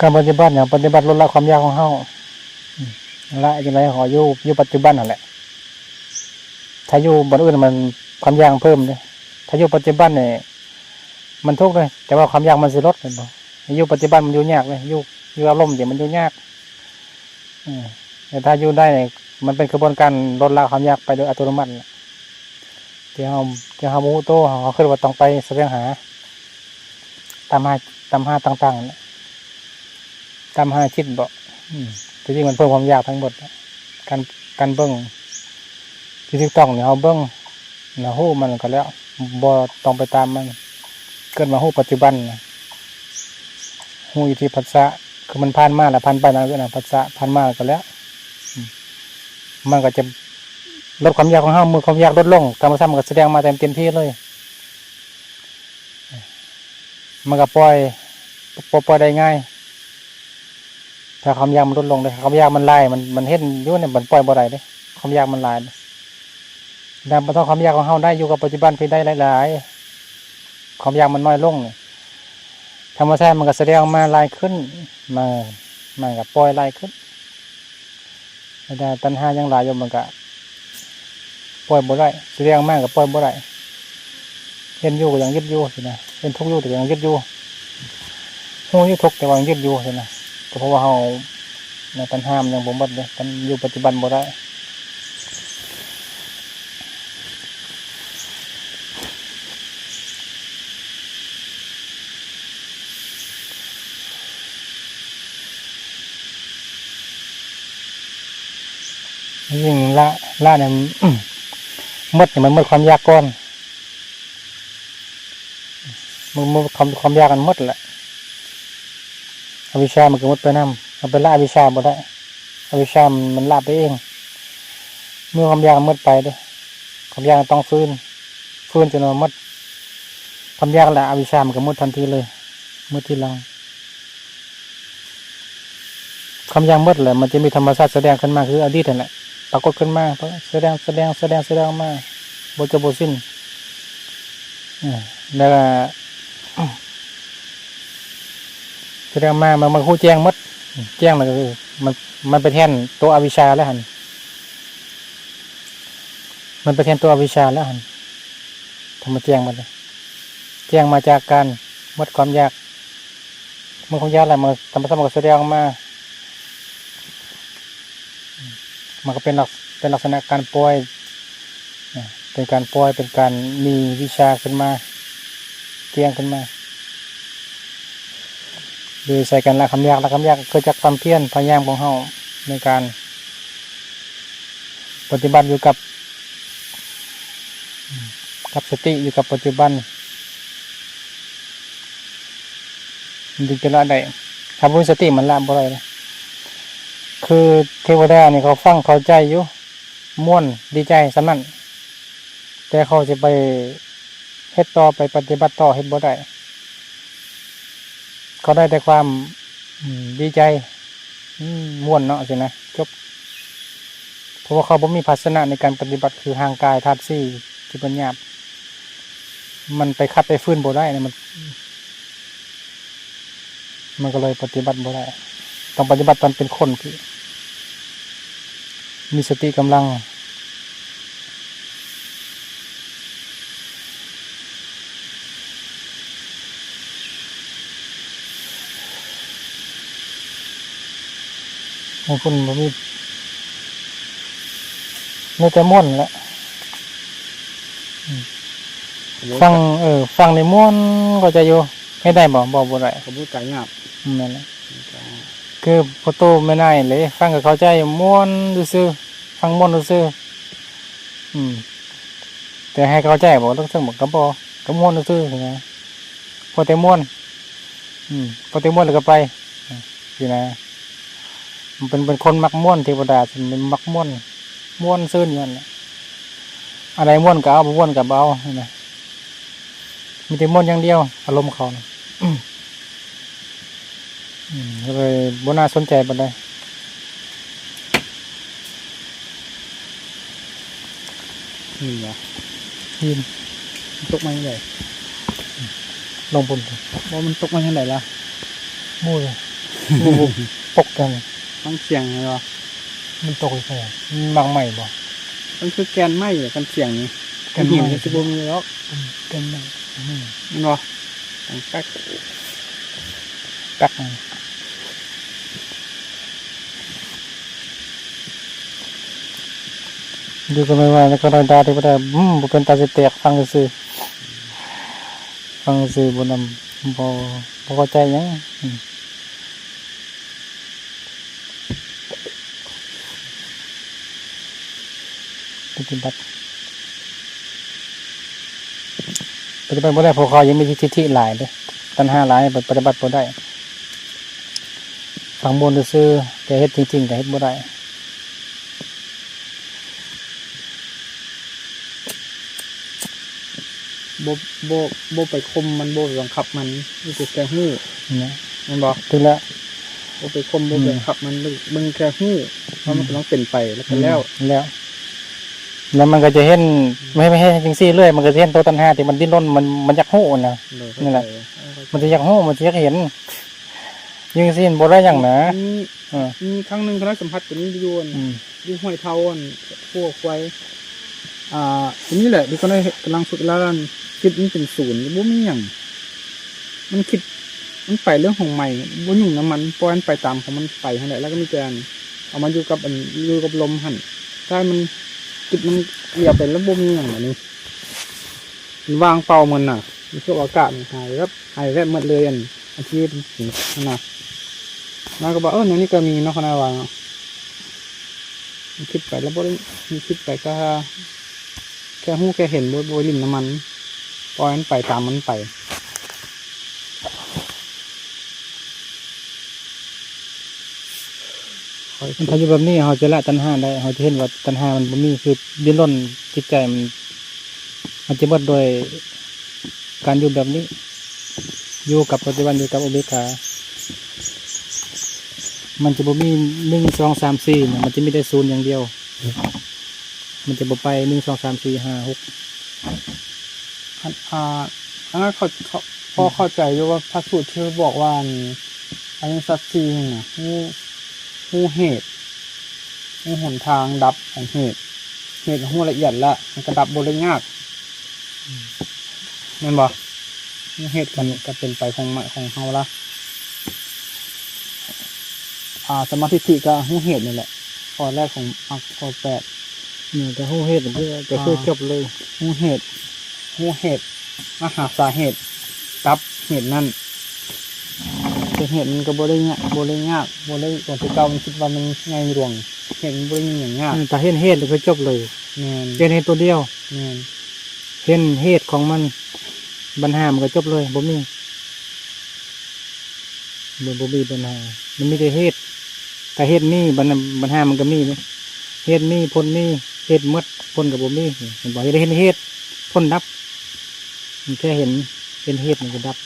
ການປະຕິບັດຫຍັງ? ປະຕິບັດລົດລະຄວາມຢາກຂອງເຮົາ. ອືມ ລະຈັ່ງໃດ? ເຮົາຢູ່ ຢູ່ປັດຈຸບັນຫັ້ນແຫຼະ. ຖ້າຢູ່ບ່ອນອື່ນມັນ ຄວາມຢາກມັນເພີ່ມເດ້. ຖ້າຢູ່ປັດຈຸບັນນີ້ມັນທຸກເດ້ ແຕ່ວ່າຄວາມຢາກມັນຊິລົດ ແມ່ນບໍ່? ຢູ່ປັດຈຸບັນມັນຢູ່ຍາກເດ້ ຢູ່ ຢູ່ອາລົມນີ້ມັນຢູ່ຍາກ. ເອີ ແຕ່ຖ້າຢູ່ໄດ້ນີ້ ມັນເປັນຂະບວນການລົດລະຄວາມຢາກໄປໂດຍອັດຕະໂນມັດ. ທີ່ເຮົາ ທີ່ເຮົາບໍ່ຮູ້ໂຕ ເຮົາຄິດວ່າຕ້ອງໄປສະແຫວງຫາ ຕາມຫາ ຕາມຫາຕ່າງໆ ຕາມຫາຄິດບໍ? ອືມ ທີ່ຈິງມັນເພີ່ມຄວາມຢາກທັງໝົດ. ການ ການເບິ່ງທີ່ຖືກຕ້ອງນີ້ ເຮົາເບິ່ງ ເຮົາຮູ້ມັນກໍແລ້ວ ບໍ່ຕ້ອງໄປຕາມມັນ. ເກີດມາຮູ້ປັດຈຸບັນ ຮູ້ຢູ່ທີ່ຜັດສະ ຄືມັນຜ່ານມາແລ້ວ ຜ່ານໄປນັ້ນ ເອີ້ນວ່າຜັດສະ ຜ່ານມາແລ້ວກໍແລ້ວ. ອືມ ມັນກໍຈະລົດຄວາມຢາກຂອງເຮົາ. ເມື່ອຄວາມຢາກລົດລົງ ທຳມະຊາດມັນກໍສະແດງມາເຕັມ ເຕັມທີ່ເລີຍ. ມັນກໍປ່ອຍ ປ່ອຍ ປ່ອຍໄດ້ງ່າຍ ຖ້າຄວາມຢາກມັນຫຼຸດລົງເດ້. ຄວາມຢາກມັນຫຼາຍ ມັນ ມັນເຫັນຢູ່ນີ້ ມັນປ່ອຍບໍ່ໄດ້ເດ້ ຄວາມຢາກມັນຫຼາຍ. ແຕ່ບັນເທົາຄວາມຢາກຂອງເຮົາໄດ້ ຢູ່ກັບປັດຈຸບັນທີ່ໄດ້ຫຼາຍໆ ຄວາມຢາກມັນນ້ອຍລົງນີ້ ທຳມະຊາດມັນກໍສະແດງອອກມາຫຼາຍຂຶ້ນ ມາ ມັນກໍປ່ອຍຫຼາຍຂຶ້ນ. ແຕ່ຖ້າຕັນຫາຍັງຫຼາຍຢູ່ ມັນກະປ່ອຍບໍ່ໄດ້ ສະແດງມາກະປ່ອຍບໍ່ໄດ້. ເຫັນຢູ່ກໍຍັງຍຶດຢູ່ຊີ້ນະ ເຫັນທຸກຢູ່ແຕ່ກໍຍັງຍຶດຢູ່ ຮູ້ຢູ່ທຸກແຕ່ວ່າຍັງຍຶດຢູ່ຊີ້ນະ. ກໍເພາະວ່າເຮົາ ໃນຕັນຫາມັນຍັງບໍ່ໝົດເດ້ ມັນຢູ່ປັດຈຸບັນບໍ່ໄດ້. ຍິ່ງລະ ລະນີ້ ໝົດນີ້ ມັນໝົດຄວາມຢາກກ່ອນ ມັນໝົດຄວາມ ຄວາມຢາກມັນໝົດແຫຼະ ອະວິຊາມັນກໍໝົດໄປນຳ. ເຮົາໄປລະອະວິຊາບໍ່ໄດ້ ອະວິຊາມັນລະໄປເອງ. ເມື່ອຄວາມຢາກມັນໝົດໄປເດ້ ຄວາມຢາກຕ້ອງຟື້ນ ຟື້ນຈົນວ່າໝົດ ຄວາມຢາກ ແລະ ອະວິຊາມັນກໍໝົດທັນທີເລີຍ ໝົດທີຫຼັງ. ຄວາມຢາກໝົດແລ້ວ ມັນຈະມີທຳມະຊາດສະແດງຂຶ້ນມາ ຄືອະດີດຫັ້ນແຫຼະ ປາກົດຂຶ້ນມາ ສະແດງ ສະແດງ ສະແດງ ສະແດງອອກມາ ບໍ່ຈົບບໍ່ສິ້ນ. ເອີ ແລ້ວກໍ ສະແດງມາ ມັນ ມັນຮູ້ແຈ້ງໝົດ ແຈ້ງແລ້ວກໍຄື ມັນ ມັນໄປແທນຕົວອະວິຊາແລ້ວຫັ້ນ ມັນໄປແທນຕົວອະວິຊາແລ້ວຫັ້ນ ທຳມະແຈ້ງໝົດເລີຍ ແຈ້ງມາຈາກການໝົດຄວາມຢາກ ເມື່ອຄວາມຢາກແລ້ວ ມັນ ທຳມະຊາດມັນກໍສະແດງອອກມາ ມັນກໍເປັນລັກ ເປັນລັກສະນະການປ່ອຍ ເປັນການປ່ອຍ ເປັນການມີວິຊາຂຶ້ນມາ ແຈ້ງຂຶ້ນມາ ໂດຍໃຊ້ການລະຄວາມຢາກ. ລະຄວາມຢາກເກີດຈາກຄວາມພຽນພະຍາຍາມຂອງເຮົາໃນການ ປະຕິບັດຢູ່ກັບ ກັບສະຕິ ຢູ່ກັບປັດຈຸບັນ ມັນຈຶ່ງຈະລະໄດ້. ຖ້າບໍ່ມີສະຕິ ມັນລະບໍ່ໄດ້ເດ້. ຄືເທວະດານີ້ເຂົາຟັງເຂົ້າໃຈຢູ່ ມ່ວນ ດີໃຈສ່ຳນັ້ນ, ແຕ່ເຂົາຊິໄປເຮັດຕໍ່ ໄປປະຕິບັດຕໍ່ ເຮັດບໍ່ໄດ້. ເຂົາໄດ້ແຕ່ຄວາມ ອືມ ດີໃຈ ອືມ ມ່ວນເນາະ ຊີ້ນະ ຈົບ. ເພາະວ່າເຂົາບໍ່ມີພາຊະນະໃນການປະຕິບັດ ຄືຮ່າງກາຍທາດສີ່ທີ່ມັນຫຍາບ ມັນໄປຂັດໄປຝືນບໍ່ໄດ້ນະ ມັນ ມັນກໍເລີຍປະຕິບັດບໍ່ໄດ້. ຕ້ອງປະຕິບັດຕອນເປັນຄົນທີ່ມີສະຕິກຳລັງ. ບາງຄົນບໍ່ມີ ມີແຕ່ມ່ວນແຫຼະ. ອືມ ຟັງ ເອີ ຟັງນີ້ມ່ວນ ເຂົ້າໃຈຢູ່. ເຮັດໄດ້ບໍ່? ບໍ່ ບໍ່ໄດ້. ຂະບວນການຫຍາບ. ແມ່ນແຫຼະ. ຄືພໍ່ໂຕແມ່ນາຍເລີຍ ຟັງກໍເຂົ້າໃຈ ມ່ວນຊື່ໆ ຟັງມ່ວນຊື່ໆ. ອືມ ແຕ່ໃຫ້ເຂົ້າໃຈບໍ່? ເຖິງບອກກໍບໍ່ ກໍມ່ວນຊື່ໆນະ. ພໍແຕ່ມ່ວນ ອືມ ພໍແຕ່ມ່ວນແລ້ວກໍໄປ ຊີ້ນະ. ມັນເປັນ ເປັນຄົນມັກມ່ວນ ເທວະດາມັນມັກມ່ວນ ມ່ວນຊື່ນຢູ່ຫັ້ນແຫຼະ. ອັນໃດມ່ວນກໍເອົາ ບໍ່ມ່ວນກໍບໍ່ເອົານະ. ມີແຕ່ມ່ວນຢ່າງດຽວ ອາລົມເຂົານະ. ອືມ ກໍເລີຍບໍ່ໜ້າສົນໃຈປານໃດ. ຫີນຫວາ? ຫີນ. ມັນຕົກມາຈັ່ງໃດ? ລົງພຸ້ນ. ບໍ່ ມັນຕົກມາຈັ່ງໃດລະ? ບໍ່ຮູ້. ບໍ່ ບໍ່ ຕົກຈັ່ງໃດ? ຟັງສຽງແມ່ນບໍ່? ມັນຕົກໃສ່ ມັນໝາກໄມ້ບໍ່? ມັນຄືແກ່ນໄມ້ແຫຼະ ຄັນສຽງນີ້. ແກ່ນໄມ້ ຫີນກໍຊິບໍ່ມີດອກ. ອືມ ແກ່ນໄມ້. ອືມ ແມ່ນບໍ່? ດັງແປັກ ແປັກ. ຢູ່ກໍແມ່ນວ່າ ແລ້ວກໍນ້ອຍດາທີ່ບໍ່ໄດ້ ອືມ ບໍ່ເປັນຕາຊິແຕກ ຟັງຊື່ໆ ຟັງຊື່ ບໍ່ນຳ ບໍ່ ບໍ່ເຂົ້າໃຈຫຍັງ. ອືມ ປະຕິບັດ ປະຕິບັດບໍ່ໄດ້ ເພາະເຂົາຍັງມີທິດຖິຫຼາຍເດ້ ຕັນຫາຫຼາຍ ປະຕິບັດບໍ່ໄດ້. ຟັງມ່ວນຊື່ໆ ແຕ່ເຮັດຈິງໆ ກໍເຮັດບໍ່ໄດ້. ບໍ່ ບໍ່ ບໍ່ໄປຂົ່ມມັນ ບໍ່ໄປບັງຄັບມັນ ມີແຕ່ແຄ່ຮູ້ ແມ່ນບໍ່? ຖືກແລ້ວ ບໍ່ໄປຂົ່ມ ບໍ່ໄປບັງຄັບມັນ ເບິ່ງ ເບິ່ງແຄ່ຮູ້ວ່າມັນກຳລັງເປັນໄປ ແລ້ວກໍແລ້ວ ອືມ ແລ້ວ ແລ້ວມັນກໍຈະເຫັນ ເຮັດ ເຮັດຈັ່ງຊີ້ເລື້ອຍ ມັນກໍຈະເຫັນໂຕຕັນຫາທີ່ມັນດີ້ນລົນ ມັນ ມັນຢາກຮູ້ຫັ້ນນະ. ໂດຍ ນັ້ນແຫຼະ ເຂົ້າໃຈ ມັນຈະຢາກຮູ້ ມັນຈະຢາກເຫັນ ຈັ່ງຊີ້ມັນບໍ່ໄດ້ຫຍັງນະ. ມີ ເອີ ມີຄັ້ງໜຶ່ງຂ້ານ້ອຍສຳຜັດຕົວນີ້ຢູ່ ອືມ ຢູ່ຫ້ວຍເທົາ ອັນ ຂົວຄວາຍ ອ່າ ຕົວນີ້ແຫຼະທີ່ຂ້ານ້ອຍກຳລັງຝຶກລະ ຈິດມັນເປັນສູນ ບໍ່ມີຫຍັງ ມັນຄິດ ມັນໄປເລື່ອງຂອງໃໝ່ ບໍ່ຫຍຸ້ງນຳມັນ ປ່ອຍມັນໄປຕາມຂອງມັນໄປຫັ້ນແຫຼະ. ແລ້ວກໍມີແຕ່ ອັນ ເອົາມາຢູ່ກັບ ອັນ ຢູ່ກັບລົມຫັ້ນ ຖ້າໃຫ້ມັນ ຈິດມັນລຽວໄປແລ້ວບໍ່ມີຫຍັງບາດນີ້ ມັນວ່າງເປົ່າໝົດນະ ມັນຄືອາກາດຫາຍແວບ ຫາຍແວບໝົດເລີຍ ອັນ ອັນທີ່ເປັນສີຫັ້ນນະ. ນ້ອຍກໍວ່າ ເອີ ແນວນີ້ກໍມີເນາະ ຂ້ານ້ອຍວ່າເນາະ. ມັນຄິດໄປແລ້ວບໍ່ໄດ້ ມັນຄິດໄປກໍແຄ່ຮູ້ແຄ່ເຫັນ ບໍ່ ບໍ່ໄປຫຼິ້ນນຳມັນ ປ່ອຍມັນໄປຕາມມັນໄປ. ຄັນເຮົາຢູ່ແບບນີ້ ເຮົາຈະລະຕັນຫາໄດ້ ເຮົາຈະເຫັນວ່າຕັນຫາມັນບໍ່ມີ ຄືດີ້ນລົນຈິດໃຈມັນ ມັນຈະໝົດໂດຍການຢູ່ແບບນີ້ ຢູ່ກັບປັດຈຸບັນ ຢູ່ກັບອຸເບກຂາ. ມັນຈະບໍ່ມີໜຶ່ງ ສອງ ສາມ ສີ່ນະ ມັນຈະມີແຕ່ສູນຢ່າງດຽວ ມັນຈະບໍ່ໄປ ໜຶ່ງ ສອງ ສາມ ສີ່ ຫ້າ ຫົກ. ຄັນ ອ່າ ອັນນັ້ນເຂົ້າ ເຂົ້າ ພໍເຂົ້າໃຈຢູ່ວ່າພະສູດທີ່ບອກວ່າ ອັນ ອະລິຍະສັດສີ່ຫັ້ນນະ ຮູ້ ຮູ້ເຫດ ຮູ້ຫົນທາງດັບຂອງເຫດ ເຫດຮູ້ລະອຽດລະ ມັນກະດັບບໍ່ໄດ້ຍາກ ອືມ ແມ່ນບໍ່? ຮູ້ເຫດການ ການເປັນໄປຂອງ ຂອງເຮົາລະ ອ່າ ສຳມາທິດຖິກະຮູ້ເຫດນີ້ແຫຼະ ຂໍ້ແລກຂອງມັກ ຂໍ້ແປດ ແມ່ນ ແຕ່ຮູ້ເຫດ ກະຄື ອ່າ ຈົບເລີຍ ຮູ້ເຫດ ຮູ້ເຫດ ມາຫາສາເຫດ ກັບເຫດນັ້ນ ແຕ່ເຫດມັນກໍບໍ່ໄດ້ຍາກ ບໍ່ໄດ້ຍາກ ບໍ່ໄດ້ ຂອງເຈົ້າ ມັນຄິດວ່າມັນໃຫຍ່ຫຼວງ ເຫັນບໍ່ໄດ້ມີຫຍັງຍາກ. ອືມ ຖ້າເຫັນເຫດກໍຄືຈົບເລີຍ. ແມ່ນ. ເຫັນເຫດຕົວດຽວ. ແມ່ນ. ເຫັນເຫດຂອງມັນ ບັນຫາມັນກໍຈົບເລີຍ ບໍ່ມີ ບໍ່ ບໍ່ມີບັນຫາ ມັນມີແຕ່ເຫດ. ຖ້າເຫດມີ ບັນ ບັນຫາມັນກໍມີເດ້. ເຫດມີ ຜົນມີ ເຫດໝົດ ຜົນກໍບໍ່ມີ ເຫັນບໍ່? ເຮັດໃຫ້ເຫັນເຫດ ຜົນດັບ. ມັນແຄ່ເຫັນ ເຫັນເຫດມັນກໍດັບ.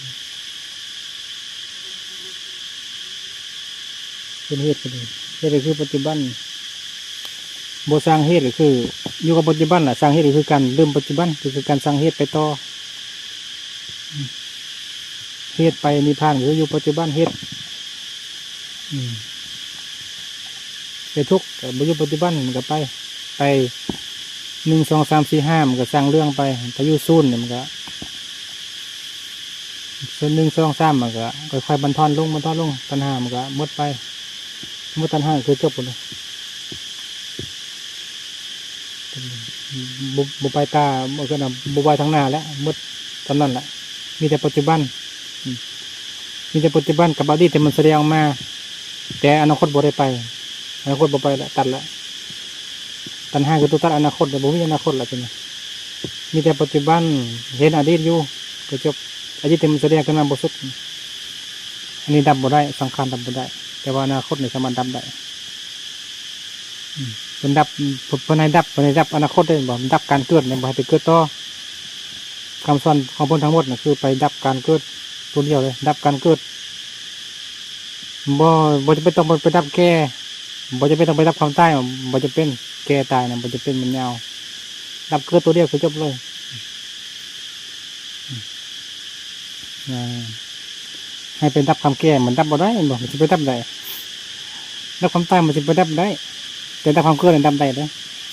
ເປັນເຫດກໍດີ ເຫດກໍຄືປັດຈຸບັນ ບໍ່ສ້າງເຫດກໍຄືຢູ່ກັບປັດຈຸບັນລະ ສ້າງເຫດກໍຄືການເລີ່ມປັດຈຸບັນ ກໍຄືການສ້າງເຫດໄປຕໍ່ ເຫດໄປນິບພານກໍຄືຢູ່ປັດຈຸບັນ ເຫດ ອືມ ໄປທຸກກໍບໍ່ຢູ່ປັດຈຸບັນ ມັນກໍໄປ ໄປ ໜຶ່ງ ສອງ ສາມ ສີ່ ຫ້າ ມັນກໍສ້າງເລື່ອງໄປ ໄປຢູ່ສູນນີ້ມັນກໍ ສ່ວນ ໜຶ່ງ ສອງ ສາມ ມັນກໍຄ່ອຍໆບັນທອນລົງ ບັນທອນລົງ ຕັນຫາມັນກໍໝົດໄປ ໝົດຕັນຫາກໍຄືຈົບພຸ້ນເດ້ ບໍ່ ບໍ່ໄປຕາ ບໍ່ຄືນວ່າບໍ່ໄປທາງໜ້າແລ້ວ ໝົດສ່ຳນັ້ນແຫຼະ ມີແຕ່ປັດຈຸບັນ ອືມ ມີແຕ່ປັດຈຸບັນກັບອະດີດທີ່ມັນສະແດງອອກມາ ແຕ່ອະນາຄົດບໍ່ໄດ້ໄປ ອະນາຄົດບໍ່ໄປແລ້ວ ຕັດແລ້ວ ຕັນຫາຄືຕົວຕັດອະນາຄົດ ບໍ່ມີອະນາຄົດແລ້ວທີນີ້ ມີແຕ່ປັດຈຸບັນ ເຫັນອະດີດຢູ່ ກໍຈົບ ອະດີດທີ່ມັນສະແດງຂຶ້ນມາບໍ່ສຸດ ອັນນີ້ດັບບໍ່ໄດ້ ສັງຂານດັບບໍ່ໄດ້ ແຕ່ວ່າອະນາຄົດນີ້ສາມາດດັບໄດ້ ອືມ ເພິ່ນດັບ ເພິ່ນໃຫ້ດັບ ເພິ່ນໃຫ້ດັບອະນາຄົດເດ້ ບໍ່ດັບການເກີດນີ້ ບໍ່ໃຫ້ໄປເກີດຕໍ່ ຄຳສອນຂອງເພິ່ນທັງໝົດນະ ຄືໄປດັບການເກີດ ຕົວດຽວເລີຍ ດັບການເກີດ ບໍ່ ບໍ່ຈຳເປັນຕ້ອງໄປດັບແກ່ ບໍ່ຈຳເປັນຕ້ອງໄປດັບຄວາມຕາຍ ບໍ່ຈຳເປັນ ແກ່ຕາຍນະ ບໍ່ຈຳເປັນ ມັນຍາວ ດັບເກີດຕົວດຽວຄືຈົບເລີຍ ອືມ ອືມ ໃຫ້ໄປດັບຄວາມແກ່ ມັນດັບບໍ່ໄດ້ ມັນຊິໄປດັບໄດ້ ດັບຄວາມຕາຍ ມັນຊິໄປດັບໄດ້ ແຕ່ດັບຄວາມເກີດນັ້ນດັບໄດ້ເດ້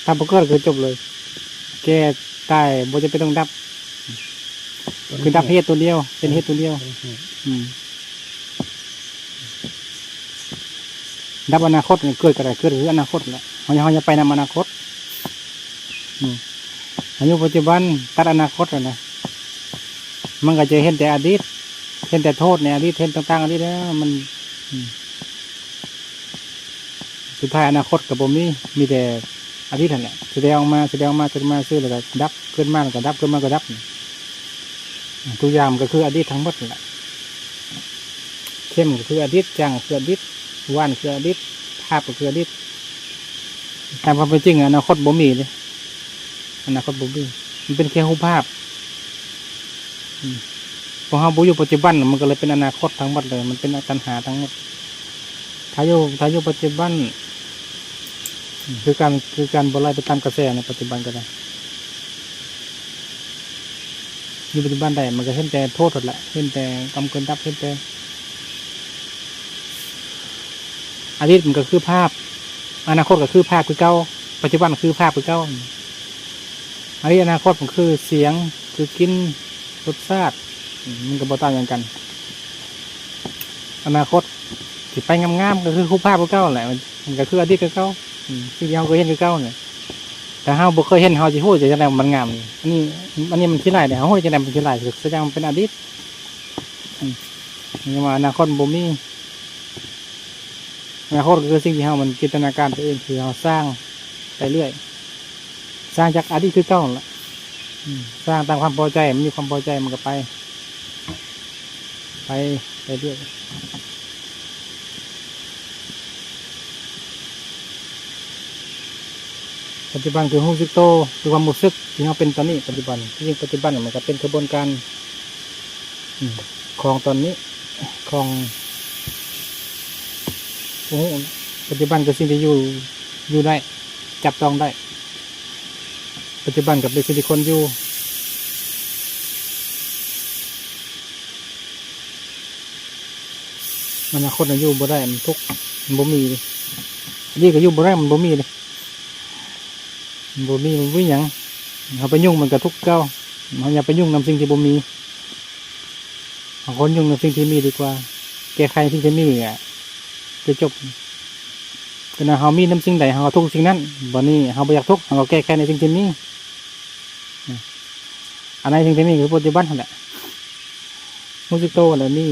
ຖ້າບໍ່ເກີດຄືຈົບເລີຍ ແກ່ຕາຍ ບໍ່ຈຳເປັນຕ້ອງດັບ ຄືດັບເຫດຕົວດຽວ ເປັນເຫດຕົວດຽວ ອືມ ດັບອະນາຄົດ ເກີດກໍໄດ້ ເກີດຄືອະນາຄົດແຫຼະ ເຮົາ ເຮົາຢ່າໄປນຳອະນາຄົດ ອືມ ເຮົາຢູ່ປັດຈຸບັນ ຕັດອະນາຄົດຫັ້ນນະ ມັນກໍຈະເຫັນແຕ່ອະດີດ ເຫັນແຕ່ໂທດໃນອະດີດ ເຫັນຕ່າງໆອະດີດແລ້ວ ມັນ ອືມ ສຸດທ້າຍອະນາຄົດກໍບໍ່ມີ ມີແຕ່ອະດີດຫັ້ນແຫຼະ ສະແດງອອກມາ ສະແດງອອກມາ ສະແດງອອກມາຊື່ໆ ແລ້ວກໍດັບ ເກີດມາແລ້ວກໍດັບ ເກີດມາກໍດັບ ທຸກຢ່າງມັນກໍຄືອະດີດທັງໝົດຫັ້ນແຫຼະ ເຂັ້ມກໍຄືອະດີດ ຈາງກໍຄືອະດີດ ຫວານຄືອະດີດ ພາບກໍຄືອະດີດ ຕາມຄວາມເປັນຈິງອະນາຄົດບໍ່ມີເດ້ ອະນາຄົດບໍ່ມີ ມັນເປັນແຄ່ຮູບພາບ ອືມ ພວກເຮົາບໍ່ຢູ່ປັດຈຸບັນ ມັນກໍເລີຍເປັນອະນາຄົດທັງໝົດເລີຍ ມັນເປັນຕັນຫາທັງໝົດ ຖ້າຢູ່ ຖ້າຢູ່ປັດຈຸບັນ ອືມ ຄືການ ຄືການບໍ່ໄຫຼໄປຕາມກະແສໃນປັດຈຸບັນກໍໄດ້ ຢູ່ປັດຈຸບັນໄດ້ ມັນກໍເຫັນແຕ່ໂທດຫັ້ນແຫຼະ ເຫັນແຕ່ກຳເກີດດັບ ເຫັນແຕ່ ອະດີດມັນກໍຄືພາບ ອະນາຄົດກໍຄືພາບຄືເກົ່າ ປັດຈຸບັນຄືພາບຄືເກົ່າ ອະດີດອະນາຄົດມັນຄືສຽງ ຄືກິ່ນ ລົດຊາດ ອືມ ມັນກໍບໍ່ຕ່າງຫຍັງກັນ ອະນາຄົດຊິໄປງາມໆກໍຄືຮູບພາບຄືເກົ່າແຫຼະ ມັນ ມັນກໍຄືອະດີດຄືເກົ່າ ອືມ ສິ່ງທີ່ເຮົາເຄີຍເຫັນຄືເກົ່ານີ້ ຖ້າເຮົາບໍ່ເຄີຍເຫັນ ເຮົາຊິຮູ້ໄດ້ຈັ່ງໃດວ່າມັນງາມນີ້ ອັນນີ້ ອັນນີ້ມັນຂີ້ຮ້າຍເດ້ ເຮົາຮູ້ໄດ້ຈັ່ງໃດມັນຂີ້ຮ້າຍ ສະແດງວ່າມັນເປັນອະດີດ ອືມ ຍັງວ່າອະນາຄົດມັນບໍ່ມີ ອະນາຄົດກໍຄືສິ່ງທີ່ເຮົາມັນຈິນຕະນາການໄປເອງ ຄືເຮົາສ້າງໄປເລື້ອຍ ສ້າງຈາກອະດີດຄືເກົ່າຫັ້ນລະ ອືມ ສ້າງຕາມຄວາມພໍໃຈ ມັນມີຄວາມພໍໃຈມັນກໍໄປ ໄປ ໄປເລື້ອຍ. ປັດຈຸບັນຄືຮູ້ສຶກໂຕ ຄືຄວາມຮູ້ສຶກທີ່ເຮົາເປັນຕອນນີ້ ປັດຈຸບັນ ທີ່ຈິງປັດຈຸບັນມັນກໍເປັນຂະບວນການ ອືມ ຂອງຕອນນີ້ ຂອງ ໂອ້ ປັດຈຸບັນຄືສິ່ງທີ່ຢູ່ ຢູ່ໄດ້ ຈັບຕ້ອງໄດ້ ປັດຈຸບັນກໍເປັນສິ່ງທີ່ຄົນຢູ່ ອະນາຄົດນະຢູ່ບໍ່ໄດ້ ມັນທຸກ ມັນບໍ່ມີ ອະດີດກໍຢູ່ບໍ່ໄດ້ ມັນບໍ່ມີເດ້ ມັນບໍ່ມີ ມັນບໍ່ມີຫຍັງ ເຮົາໄປຫຍຸ້ງມັນກໍທຸກເກົ່າ ເຮົາຢ່າໄປຫຍຸ້ງນຳສິ່ງທີ່ບໍ່ມີ ເຮົາຄວນຫຍຸ້ງນຳສິ່ງທີ່ມີດີກວ່າ ແກ້ໄຂສິ່ງທີ່ມີ ກໍຄືຈົບ ຄືນະ ເຮົາມີນຳສິ່ງໃດ ເຮົາກໍທຸກສິ່ງນັ້ນ ບັດນີ້ເຮົາບໍ່ຢາກທຸກ ເຮົາກໍແກ້ໄຂໃນສິ່ງທີ່ມີ ອັນໃດສິ່ງທີ່ມີຄືປັດຈຸບັນຫັ້ນແຫຼະ ຮູ້ສຶກໂຕຫັ້ນແຫຼະມີ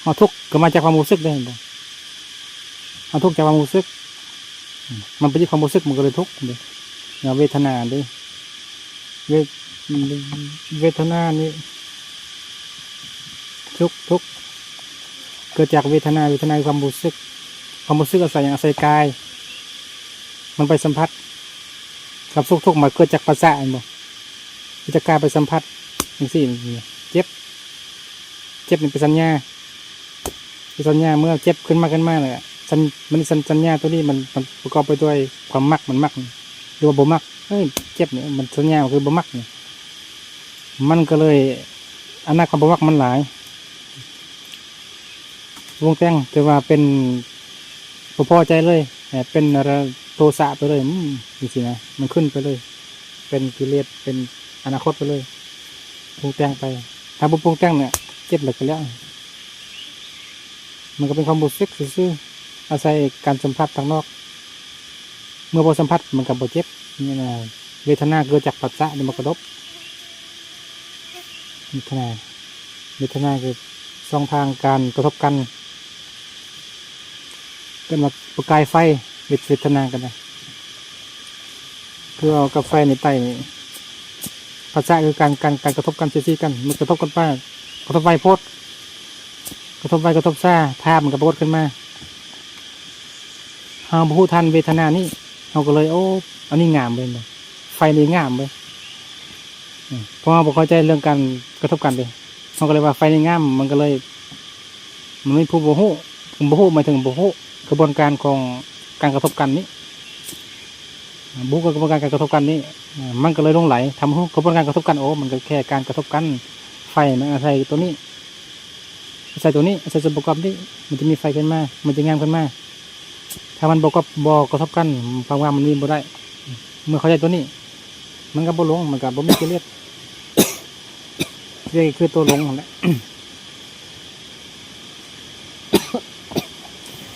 ເຮົາທຸກກໍມາຈາກຄວາມຮູ້ສຶກເດ້ ເຫັນບໍ່? ເຮົາທຸກຈາກຄວາມຮູ້ສຶກ ມັນໄປຍຶດຄວາມຮູ້ສຶກ ມັນກໍເລີຍທຸກເດ້ ເວທະນາເດ້ ເວ ເວທະນານີ້ ທຸກ ທຸກ ເກີດຈາກເວທະນາ ເວທະນາຄືຄວາມຮູ້ສຶກ ຄວາມຮູ້ສຶກອາໄສຫຍັງ? ອາໄສກາຍ ມັນໄປສຳຜັດ ຄວາມສຸກທຸກມັນເກີດຈາກປະສາດ ແມ່ນບໍ່? ເກີດຈາກກາຍໄປສຳຜັດ ຈັ່ງຊີ້ ເຈັບ ເຈັບນີ້ເປັນສັນຍາ ເປັນສັນຍາ ເມື່ອເຈັບຂຶ້ນມາ ຂຶ້ນມາແລ້ວ ສັນ ມັນສັນ ສັນຍາໂຕນີ້ມັນ ມັນປະກອບໄປດ້ວຍຄວາມມັກ ມັນມັກ ຫຼືວ່າບໍ່ມັກ ເອີຍ ເຈັບນີ້ມັນສັນຍາຄືບໍ່ມັກນີ້ ມັນກໍເລີຍ ອຳນາດຄວາມບໍ່ມັກມັນຫຼາຍ ປຸງແຕ່ງ ແຕ່ວ່າເປັນ ບໍ່ພໍໃຈເລີຍ ເປັນໂທສະໄປເລີຍ ອືມ ຈັ່ງຊີ້ນະ ມັນຂຶ້ນໄປເລີຍ ເປັນກິເລດ ເປັນອະນາຄົດໄປເລີຍ ປຸງແຕ່ງໄປ ຖ້າບໍ່ປຸງແຕ່ງນີ້ ເຈັບແລ້ວກໍແລ້ວ ມັນກໍເປັນຄວາມຮູ້ສຶກຊື່ໆ ອາໄສການສຳຜັດທາງນອກ ເມື່ອບໍ່ສຳຜັດມັນກໍບໍ່ເຈັບ ນີ້ນະ ເວທະນາເກີດຈາກປັດສະ ນີ້ມັນກະທົບ ເວທະນາ ເວທະນາຄືຊ່ອງທາງການກະທົບກັນ ເອີ້ນວ່າປະກາຍໄຟ ເວ ເວທະນາກໍໄດ້ ຄືເອົາກັບໄຟໃນໃຕ້ນີ້ ພັດສະຄືການ ການ ການກະທົບກັນ ເສຍດສີກັນ ມັນກະທົບກັນໄປ ກະທົບໄວໂພດ ກະທົບໄວ ກະທົບຊ້າ ພາບມັນກໍປາກົດຂຶ້ນມາ ເຮົາບໍ່ຮູ້ທັນເວທະນານີ້ ເຮົາກໍເລີຍ ໂອ້ ອັນນີ້ງາມເວີ້ຍ ໄຟນີ້ງາມເວີ້ຍ ອືມ ເພາະເຮົາບໍ່ເຂົ້າໃຈເລື່ອງການກະທົບກັນເດ້ ເຮົາກໍເລີຍວ່າໄຟນີ້ງາມ ມັນກໍເລີຍ ມັນມີຜູ້ບໍ່ຮູ້ ຜູ້ບໍ່ຮູ້ໝາຍເຖິງບໍ່ຮູ້ຂະບວນການຂອງການກະທົບກັນນີ້ ບໍ່ຮູ້ຂະບວນການການກະທົບກັນນີ້ ມັນກໍເລີຍຫຼົງໄຫຼ ຖ້າບໍ່ຮູ້ຂະບວນການກະທົບກັນ ໂອ້ ມັນກໍແຄ່ການກະທົບກັນ ໄຟມັນອາໄສໂຕນີ້ ອາໄສໂຕນີ້ ອາໄສສ່ວນປະກອບນີ້ ມັນຈະມີໄຟຂຶ້ນມາ ມັນຈະງາມຂຶ້ນມາ ຖ້າມັນບໍ່ກະ ບໍ່ກະທົບກັນ ຄວາມງາມມັນມີບໍ່ໄດ້ ເມື່ອເຂົ້າໃຈໂຕນີ້ ມັນກໍບໍ່ຫຼົງ ມັນກໍບໍ່ມີກິເລດ ເລີຍຄືໂຕຫຼົງຫັ້ນແຫຼະ